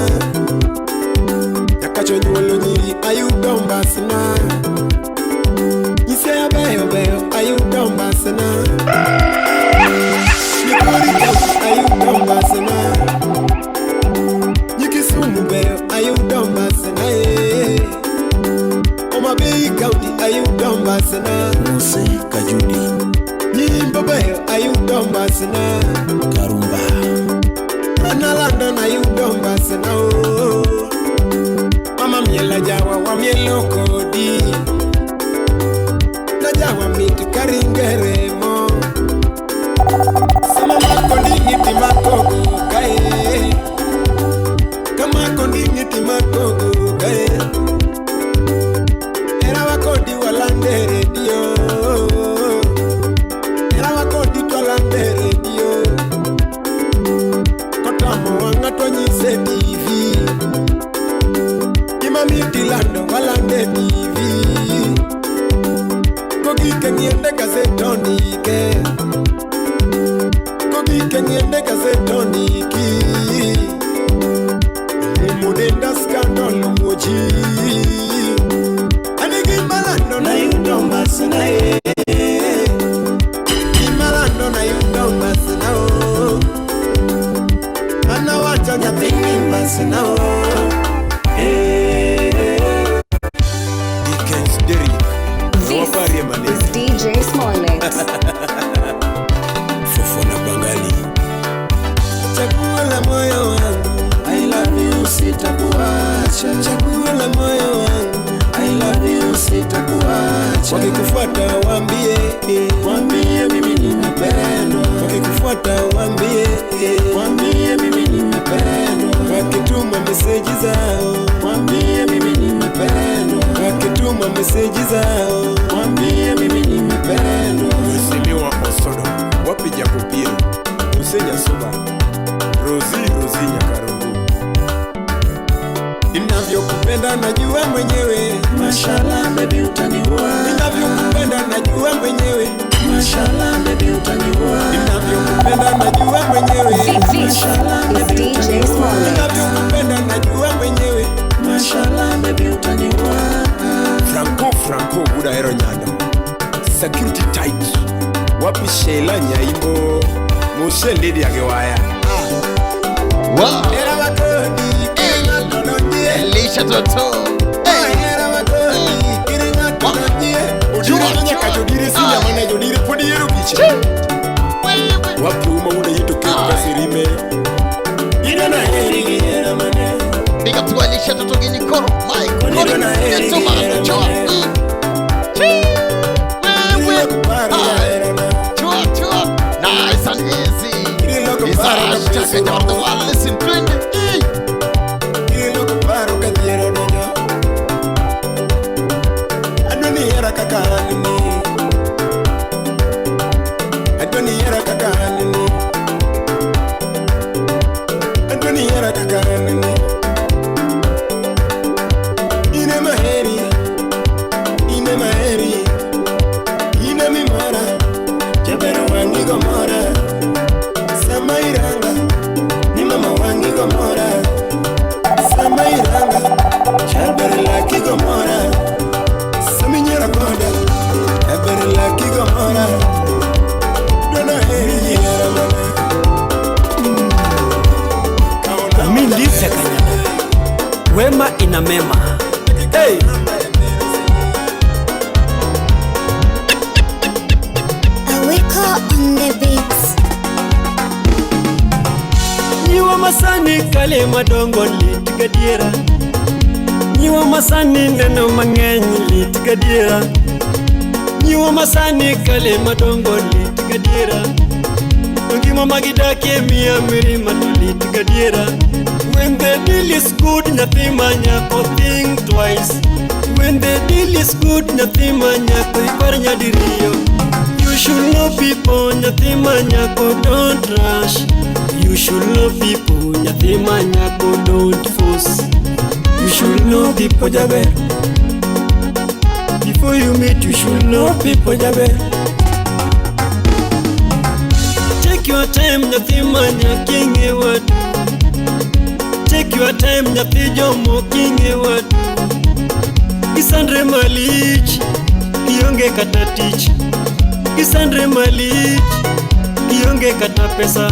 Speaker 7: Nyakacho nyuolo nyiri ayudo mbasna. Nyise abeyo beyo ayudo mbasna. Migori kaunti ayudo mbasna. Nyikisumu beyo ayudo mbasna eh. Homa Bay kaunti ayudo mbasna.
Speaker 1: Mose Kajudi.
Speaker 7: Nyimbo beyo ayudo mbasna.
Speaker 1: Karumba.
Speaker 7: Ana London ayudo mbasna oh. Mama miela jawa wamielo kodi. Na jawa mit karingeremo.
Speaker 10: ng'iende TV. Kogik ng'iende gaset ondike. Kogik ng'iende gaset ondiki. Mudenda scandal muochi. Ani gimalando nayudo mbasna e. Gimalando nayudo mbasna o. Anawacho nyathini mbasna o. Eh.
Speaker 8: Dickens Derrick.
Speaker 3: This
Speaker 8: Waparie maneno.
Speaker 3: is DJ Smollett.
Speaker 8: Fofana Bangali.
Speaker 10: Chaguo la moyo wangu, I love you, sitakuacha. Chaguo la moyo wangu, I love you, sitakuacha. Wakikufuata waambie, waambie mimi nimependwa. Wakikufuata waambie, waambie mimi nimependwa. Wakituma meseji zao, waambie mimi nimependwa. Wakituma meseji zao, waambie mimi nimependwa.
Speaker 8: Mheshimiwa Osodo. Wapi Jakopien. Usenya Suba. Rosi Rosi Nyakarungu.
Speaker 10: Ninavyokupenda najua mwenyewe,
Speaker 7: Mashallah baby utaniua.
Speaker 10: Ninavyokupenda najua mwenyewe,
Speaker 7: Mashallah baby utaniua.
Speaker 10: Ninavyokupenda najua mwenyewe,
Speaker 3: This is DJ Smollett.
Speaker 10: Ninavyokupenda najua mwenyewe.
Speaker 7: Mashallah baby utaniua.
Speaker 8: Franco Franco Buda Hero Nyando. Security tight. Wapi Sheila Nyaimbo. Mose Lady Agewaya.
Speaker 4: Wow.
Speaker 10: Era wakoni, kiri ng'ato donjie.
Speaker 4: Elisha Toto. Hey.
Speaker 10: Era wakoni, kiri ng'ato donjie.
Speaker 8: Odire nyaka jodire sinya mana jodire podi yero gicha. Wapi uma una yito ketu kasirime.
Speaker 10: Ina na heri gi hera mane.
Speaker 4: Big up to Elisha Toto Ginikoro. Mike.
Speaker 10: Oniro na heri
Speaker 4: Kori.
Speaker 10: gi hera
Speaker 4: Chua.
Speaker 10: mane.
Speaker 4: Wewe.
Speaker 10: Ilo kuparo
Speaker 4: Aye.
Speaker 10: hera na.
Speaker 4: Chua, chua. Nice and easy.
Speaker 10: Ilo
Speaker 4: It's a
Speaker 10: kuparo ka
Speaker 4: hashtag
Speaker 10: pesa
Speaker 4: of the world. Listen, twende. Hey.
Speaker 10: Ilo kuparo ka dhier odonjo. Adwa ni hera kaka an ni. Adwa ni hera kaka an ni. Adwa ni hera kaka an ni. In ema heri. In ema heri. In ema imora. Jaber wang'i go mora. Sama iranga. Ni mama wang'i go mora. Sama iranga. Jaber laki go mora. Sama inyiero koda. Jaber laki go mora. Dwana heri gi hera mane.
Speaker 2: Mindivya Kanyana, wema ina mema. Hey!
Speaker 6: Awiko on the beats.
Speaker 2: Nyiwa masani kale madongo lit gadiera. Nyiwa masani neno mang'eny lit gadiera. Nyiwa masani kale madongo lit gadiera. To ngima magidakie miya mirima to lit gadiera. When the deal is good, nyathi ma nyako think twice. When the deal is good, nyathi ma nyako ipar nyadiriyo. You should know people, nyathi ma nyako don't rush. You should know people, nyathi ma nyako don't force. You should know people jaber. Before you meet, you should know people jaber. Take your time, nyathi ma nyako ing'e wadu. Take your time, nyathi jomo king'e wadu. Gisandre malich, gionge kata tich. Gisandre malich, gionge kata pesa.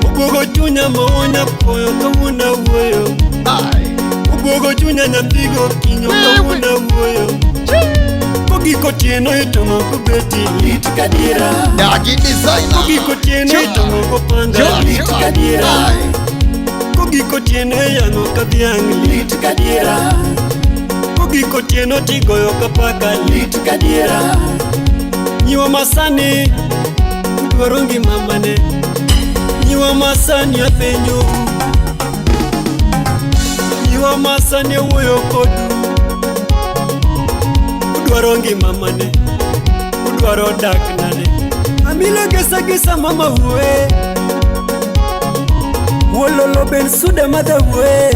Speaker 2: Obwogo chunya maonya koyo kawuono awuoyo. Obwogo chunya nyathigo kinyo kawuono awuoyo. Kogik otieno itong'o kobeti lit gadiera.
Speaker 4: Dagi designer.
Speaker 2: Kogik otieno itong'o kopanga lit gadiera. Kogik otieno iyang'o ka dhiang' lit gadiera. Kogik otieno tigoyo ka paka lit gadiera. Nyiwa masani udwaro ngima mane. Nyiwa masani apenjou. Nyiwa masani awuoyo kodu. Udwaro ngima mane. Udwaro dak nade. Amilo gesa gesa mama wuoe. Wololo ben suda madha wuoe.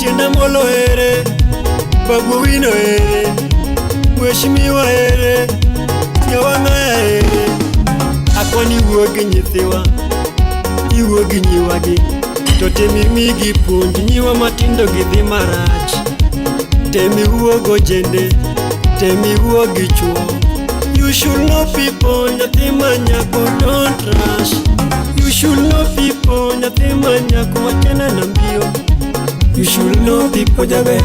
Speaker 10: Tienda molo ere, Babu Wino ere, Mheshimiwa ere, Nyawang'aya ere. Akwani wuo gi nyithiwa, iwuo gi nyiwagi, to temi migi puonj nyiwa matindo gi dhi marach. Temi wuo gojende, temi wuo gi chuo. You should know people, nyathi ma nyako don't rush. You should know people, nyathi ma nyako wachana na mbio. You should know people jaber.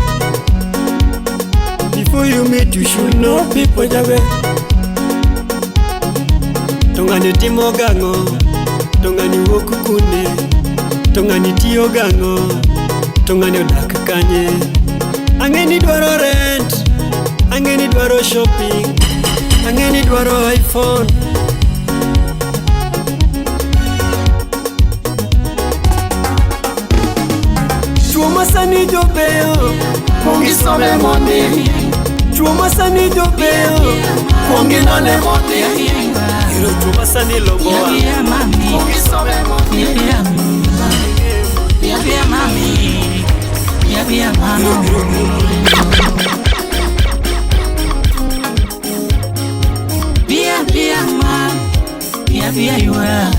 Speaker 10: Before you meet, you should know people jaber. To ng'ani timo gang'o? To ng'ani wuok kune? To ng'ani tiyo gang'o? To ng'ani odak kanye? Ang'e ni dwaro rent, ang'e ni dwaro shopping, ang'e ni dwaro iPhone. Chuo masani jobeyo, kuong isome mondi. Chuo masani jobeyo, kuong inone mondi. Iro chuo masani lomboa, kuong isome mondi.
Speaker 2: Bia bia ma, bia bia yura,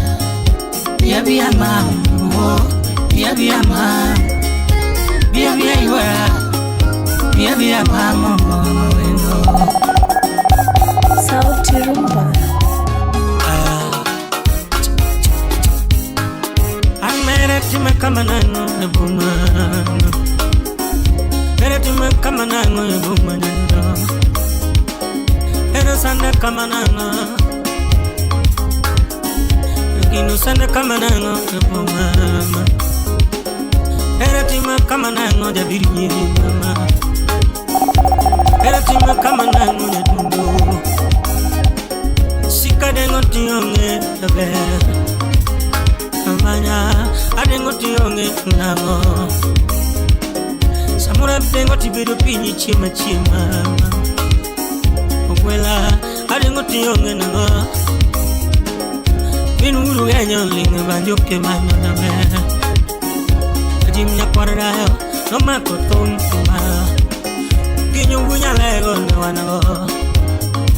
Speaker 2: bia bia ma, oh, bia bia ma, bia bia yura, bia bia ma, mo mo.
Speaker 3: Sauti Rumba.
Speaker 2: Amere time kama nano ebuma, mere time kama nano ebuma nano. Ero sande kama nano, ginu sande kama nano ebuma. Ero time kama nano jabiri nyiri mama. Ero time kama nano nyadundo. Sika dengo tionge tabe. Amanya adengo tionge namo. Samura dengo tibedo pinyi chima chima. Ogwela adengo tionge namo. Minuru enyo linga banjo ke mano nabe. Ajim nyakwara no mako thum kuma. Kinyo gunyalego ne wanago.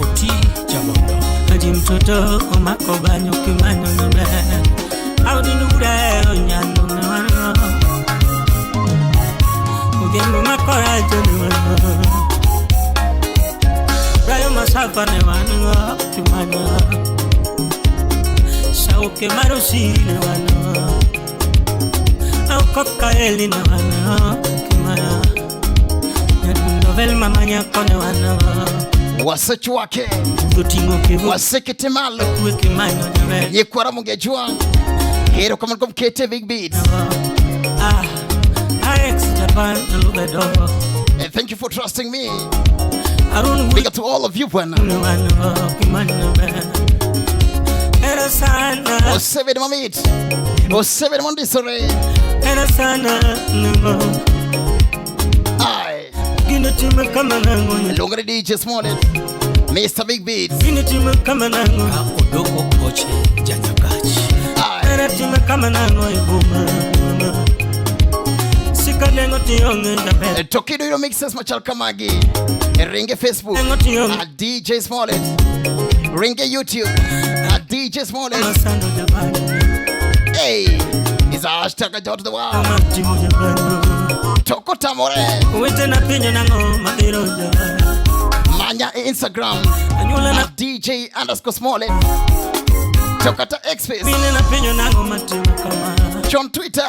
Speaker 1: Oti jabondo.
Speaker 2: Ajim toto omako banyo kimanyo nabe. Audinugura onyando ne wanago. Ogengo makora ne wanago. Rayo masafa ne wanago kimanyo. Sauke marosi ne wanago. Aukoka eli ne wanago kimanyo. Novel mama nyako ne wanago.
Speaker 4: Wasechu wake waseketemalo nyekwara mungejua hero kama mkete Big Beats. And thank you for trusting me. Big up to all of you bwana. Osebe mamit. Osebe mondisore. Aye. Longre DJ Smollett, Mr. Big Beats.
Speaker 1: Odoko oche janyakachi.
Speaker 4: Tokido yo mixes machal kamagi. Ringe Facebook at DJ Smollett. Ringe YouTube at DJ Smollett. Hey, it's a hashtag out to the world. Toko Tamore. Manya Instagram at DJ underscore Smollett. Tokata X-Face. John Twitter.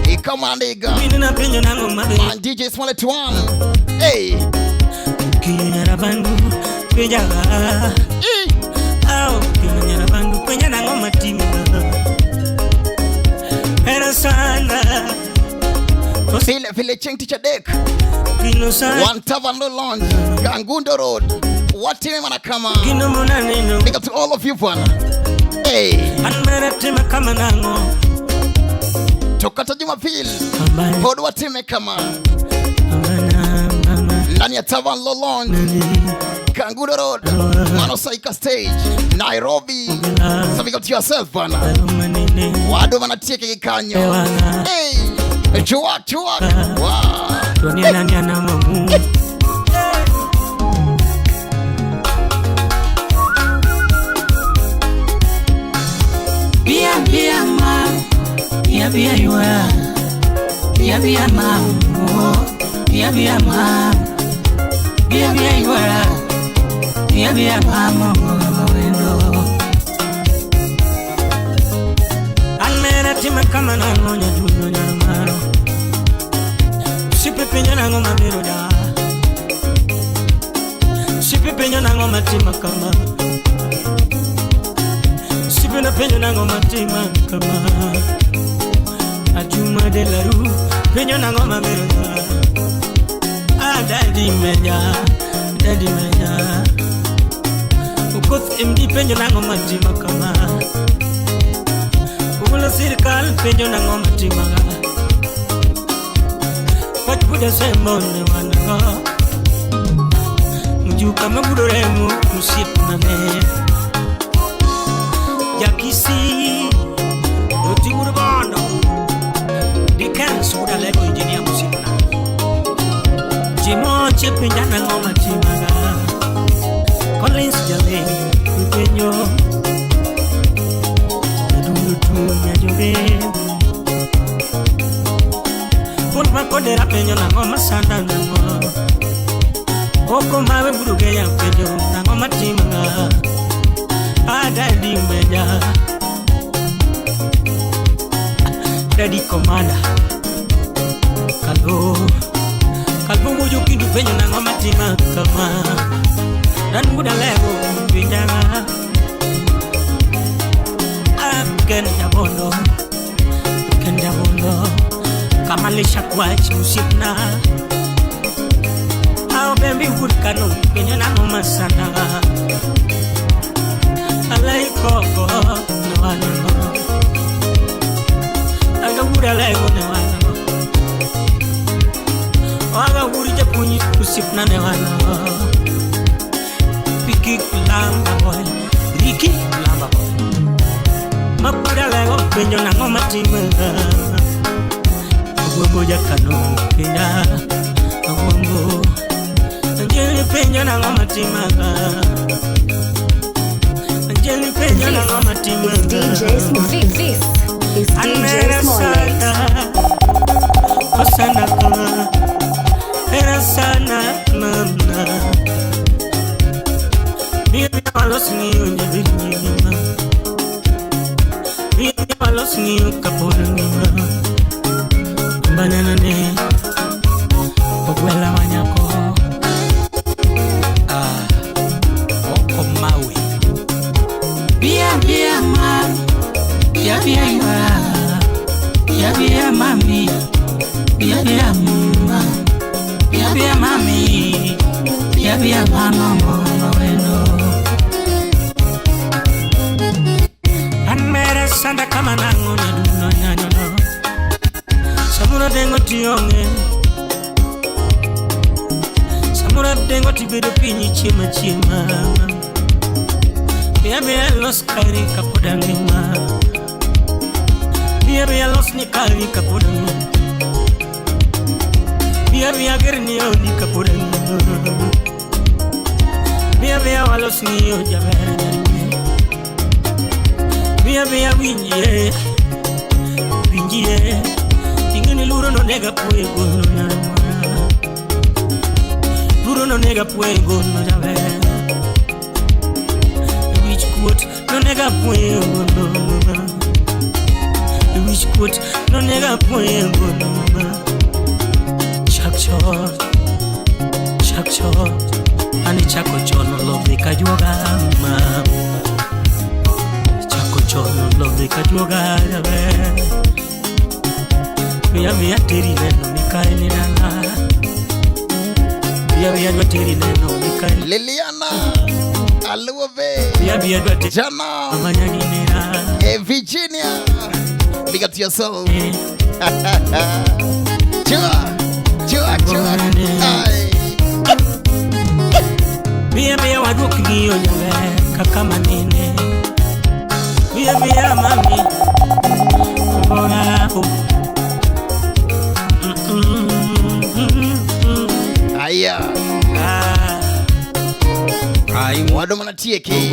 Speaker 4: Ikamandiga. Man DJ Smollett 1. Hey. Vile Cheng Teacher Deck. One Tavern Lounge, Kangundo Road. What team manakama? Big up to all of you bwana. Hey. Tokata Jumapili. Pod wa team kama. Ndani ya Tavern Lounge, Kangundo Road, Manosaika Stage, Nairobi. So big up to yourself bwana. Wadu wanatie kikanyo. Hey. Chua chua. Wow.
Speaker 2: Tuoniana mamu.
Speaker 11: Bia bia ma, bia bia yua, bia bia ma, oh, bia bia ma, bia bia yua, bia bia ma mo wendo.
Speaker 2: Anmera tima kama na monya duno nyamaro. Sipe penya na ngoma beroda. Sipe penya na ngoma tima kama. Sipe na penya na ngoma tima kama. Ajuma de la rue penya na ngoma beroda. Ah daddy menya, daddy menya. Ukoth MD penya na ngoma tima kama. Ugula sirikal penya na ngoma tima kama. Wach buda sembo ne wanago. Mjuka mabudoremu msiep nane. Jakisi oti urbano. Dickens uda lego engineer msiep na. Jimo chepinja na ngoma timaga. Collins jale mpenyo. Dundu tunya joge. Makodera penyo na ngoma sana na ngoma. Oko mawe buruge ya penyo na ngoma timanga. Daddy meja. Daddy komanda. Kalbo. Kalbo muju kindu penyo na ngoma timanga kama. Dan buda lego pinjanga. Ken jabondo. Ken jabondo. Kamalisha kwach usipna. Ao bembi urkano penyo na ngoma sana. Alai koko no ano. Aga ura lego no ano. Aga uri japunyi usipna ne ano. Piki lamba boy, Riki lamba boy. Mapura lego penyo na ngoma tima. Agwambo jakano penya, agwambo. Anjeli penya na ngoma timaga. Anjeli penya na ngoma timaga.
Speaker 3: DJ Smollet. This is DJ Smollet.
Speaker 2: Osana kama, era sana mama. Bibi walos ni unje bibi mama. Bibi walos ni ukapolo mama. Banana ne ogwela wanyako. Ah, oko mawe.
Speaker 11: Bia bia ma, bia bia yua, bia bia mami, bia bia mama, bia bia mami, bia bia mama mama wendo.
Speaker 2: Anmera sanda kama nango na duno nyanyono. Samura dengo tionge. Samura dengo tibedo pinyi chima chima. Bia bia los kari kapodangima. Bia bia los ni kari kapodangima. Bia bia gerni oni kapodangima. Bia bia walos ni ojaber nyarime. Bia bia winjie. Winjie. Ingeni luro no nega puego no nyarma. Luro no nega puego no jaber. Wich kuot no nega puego no mama. Wich kuot no nega puego no mama. Chak chon, chak chon, ani chako chon love kajuoga mama. Chako chon love kajuoga jaber. Bia bia teri neno mikae ni dala. Bia bia dwa teri neno mikae.
Speaker 4: Liliana Aluove.
Speaker 2: Bia bia dwa teri.
Speaker 4: Jana.
Speaker 2: Amanya
Speaker 4: Hey, Virginia. Big up to yourself. Chua, chua, chua. Ay.
Speaker 2: Bia bia waduok ng'iyo jaber kaka manene. Bia bia mami. Bora.
Speaker 4: watieki.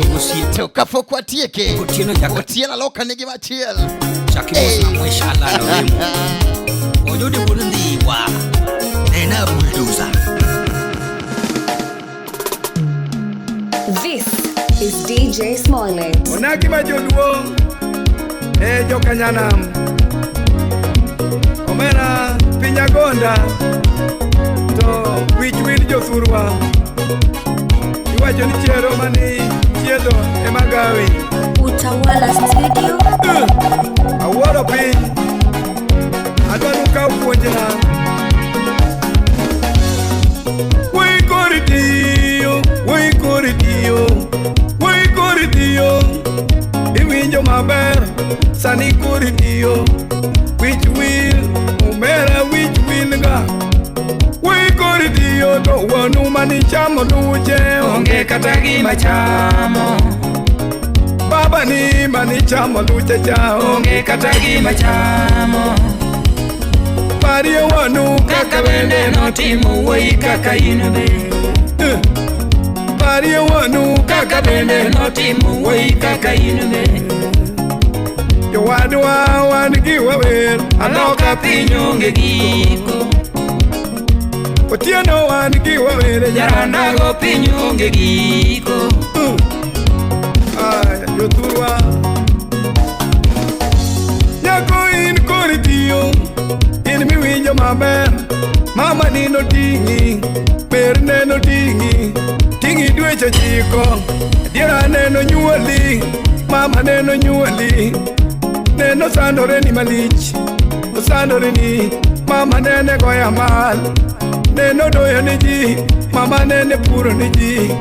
Speaker 4: To kapok watieki, Otieno aloka nigi machiel.
Speaker 11: Chaki mos na mwesha alando remo. Ojode wuod Ndhiwa. Nena bulldozer.
Speaker 3: This is DJ Smollett.
Speaker 12: Onagi ma joluo e jokanyanam. Omera piny agonda to wich wil jothurwa. Iwacho ni chiero mani chiedho ema gawi.
Speaker 6: Utawala Studio.
Speaker 12: Awuoro piny. Adwa nukaw puonjna. Woi kori tiyo, woi kori tiyo, woi kori tiyo. Iwinjo maber, sani kori tiyo. Wich wil, omera wich wil ga. Woi kori tiyo to wuonu mani chamo luche.
Speaker 7: Onge kata gima chamo.
Speaker 12: Baba ni mani chamo luche cha.
Speaker 7: Onge kata gima chamo.
Speaker 12: Parie wuonu
Speaker 7: kaka bende notimo wuoyi kaka in be.
Speaker 12: Parie wuonu
Speaker 7: kaka bende notimo wuoyi kaka in be.
Speaker 12: Jowadwa wan gi wawer,
Speaker 7: aloka piny onge giko.
Speaker 12: Otieno wan gi wawer,
Speaker 7: jarandago piny onge giko.
Speaker 12: Ay, jothurwa. Nyako in kori tiyo, in miwinjo maber. Mama ni noting'i, ber ne noting'i, ting'i dweche 9. Adiera neno nyuoli, mama neno nyuoli. Neno sandore ni malich, osandore ni, mama nene goya mal. Neno doyo ni ji, mama nene puro ni ji.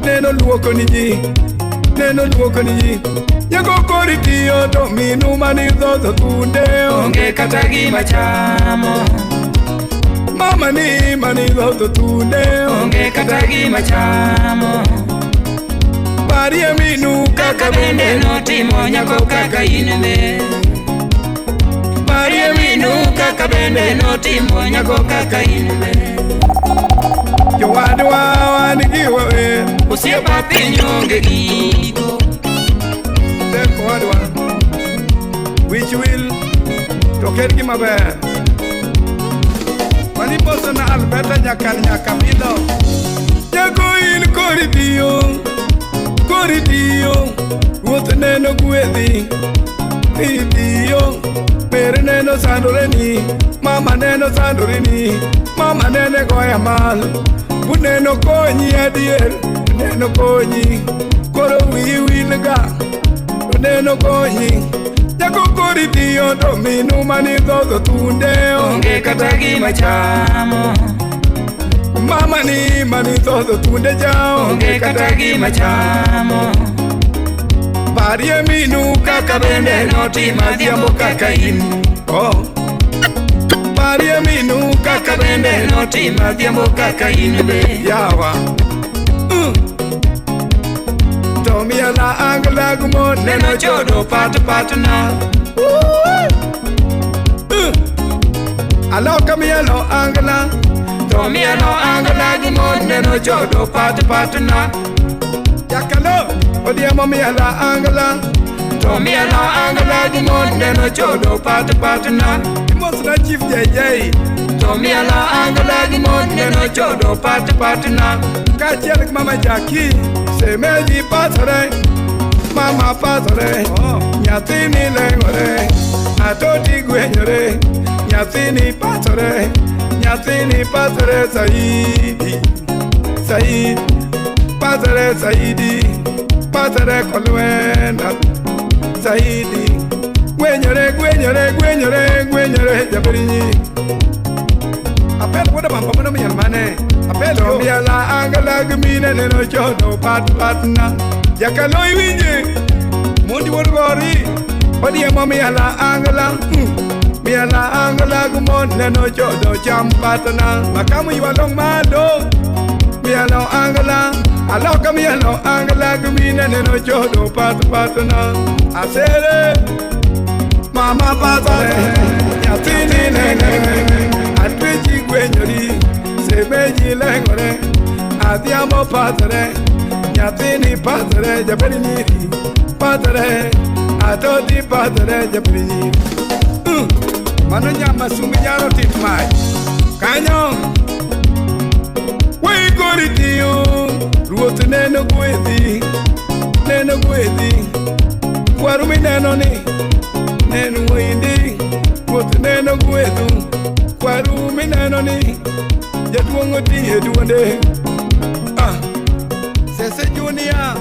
Speaker 12: Neno luoko ni ji, neno luoko ni ji. Nyako kori tiyo to minu mani dhodho thunde.
Speaker 7: Onge kata gima chamo.
Speaker 12: Mama ni mani dhodho thunde.
Speaker 7: Onge kata gima chamo.
Speaker 12: Parie minu
Speaker 7: kaka bende notimo nyako kaka in be. Parie minu kaka bende notimo nyako kaka in be.
Speaker 12: Jowadwa wan gi wawer,
Speaker 7: osiepa piny onge giko.
Speaker 12: Tek owadwa, wich wil to ket gi maber. Mani boso na Alberta nyakan nyaka bidho. Nyako in kori tiyo, kori tiyo, ruoth neno gwedhi. Itiyo, ber neno sandore ni, mama neno sandore ni, mama nene goya mal. Buneno konyi adier, neno konyi, koro wiyi wil ga. Neno konyi, nyako kori tiyo to minu mani dhodho thunde.
Speaker 7: Onge kata gima chamo.
Speaker 12: Mama ni mani dhodho thunde cha.
Speaker 7: Onge kata gima chamo.
Speaker 12: Parie minu
Speaker 7: kaka bende notimo adhiambo kaka in.
Speaker 12: Oh. Parie minu
Speaker 7: kaka bende notimo adhiambo kaka in be.
Speaker 12: Yawa. To miela angla gumo
Speaker 7: neno chodo pat pat na.
Speaker 12: Aloka mielo angla.
Speaker 7: To mielo angla gumo neno chodo pat pat na.
Speaker 12: Jakalo odiemo miela angla.
Speaker 7: To mielo angla gumo neno chodo pat pat na.
Speaker 12: Imosna Chief JJ.
Speaker 7: To mielo angla gumo neno chodo pat pat na.
Speaker 12: Kaachiel gi mama Jackie. Semeji pasore, mama pasore, nyathini leng'ore, atoti gwenyore, nyathini pasore, nyathini pasore saidi, saidi, pasore saidi, pasore kolwenda, saidi, gwenyore, gwenyore, gwenyore, gwenyore jaberini. Apel wuoda bamba mano miel mane. Apel miela angala gi mine neno chodo pat pat na. Jakalo iwinje, mondi wuod gori. Odiemo miela angala, miela angala gi mon neno chodo cham pat na. Makamu ywalong malo, mielo angala. Aloka mielo angala gi mine neno chodo pat pat na. Asere, mama pasore, nyathini nene. Atwechi gwenyori, semeji leng'ore, adhiambo pathore, Nyathini pathore jaber nyiri, pathore atoti pathore jaber nyiri. Mano nyama sumi nyalo tit mach kanyo. Wei kori tiyo, ruoth neno gwedhi, neno gwedhi. Kwaru mineno ni, neno wuoyindi, ruoth neno gwedhu. Kwaru mineno ni, jaduong' otiyo e duonde. Ah, Sese Junior.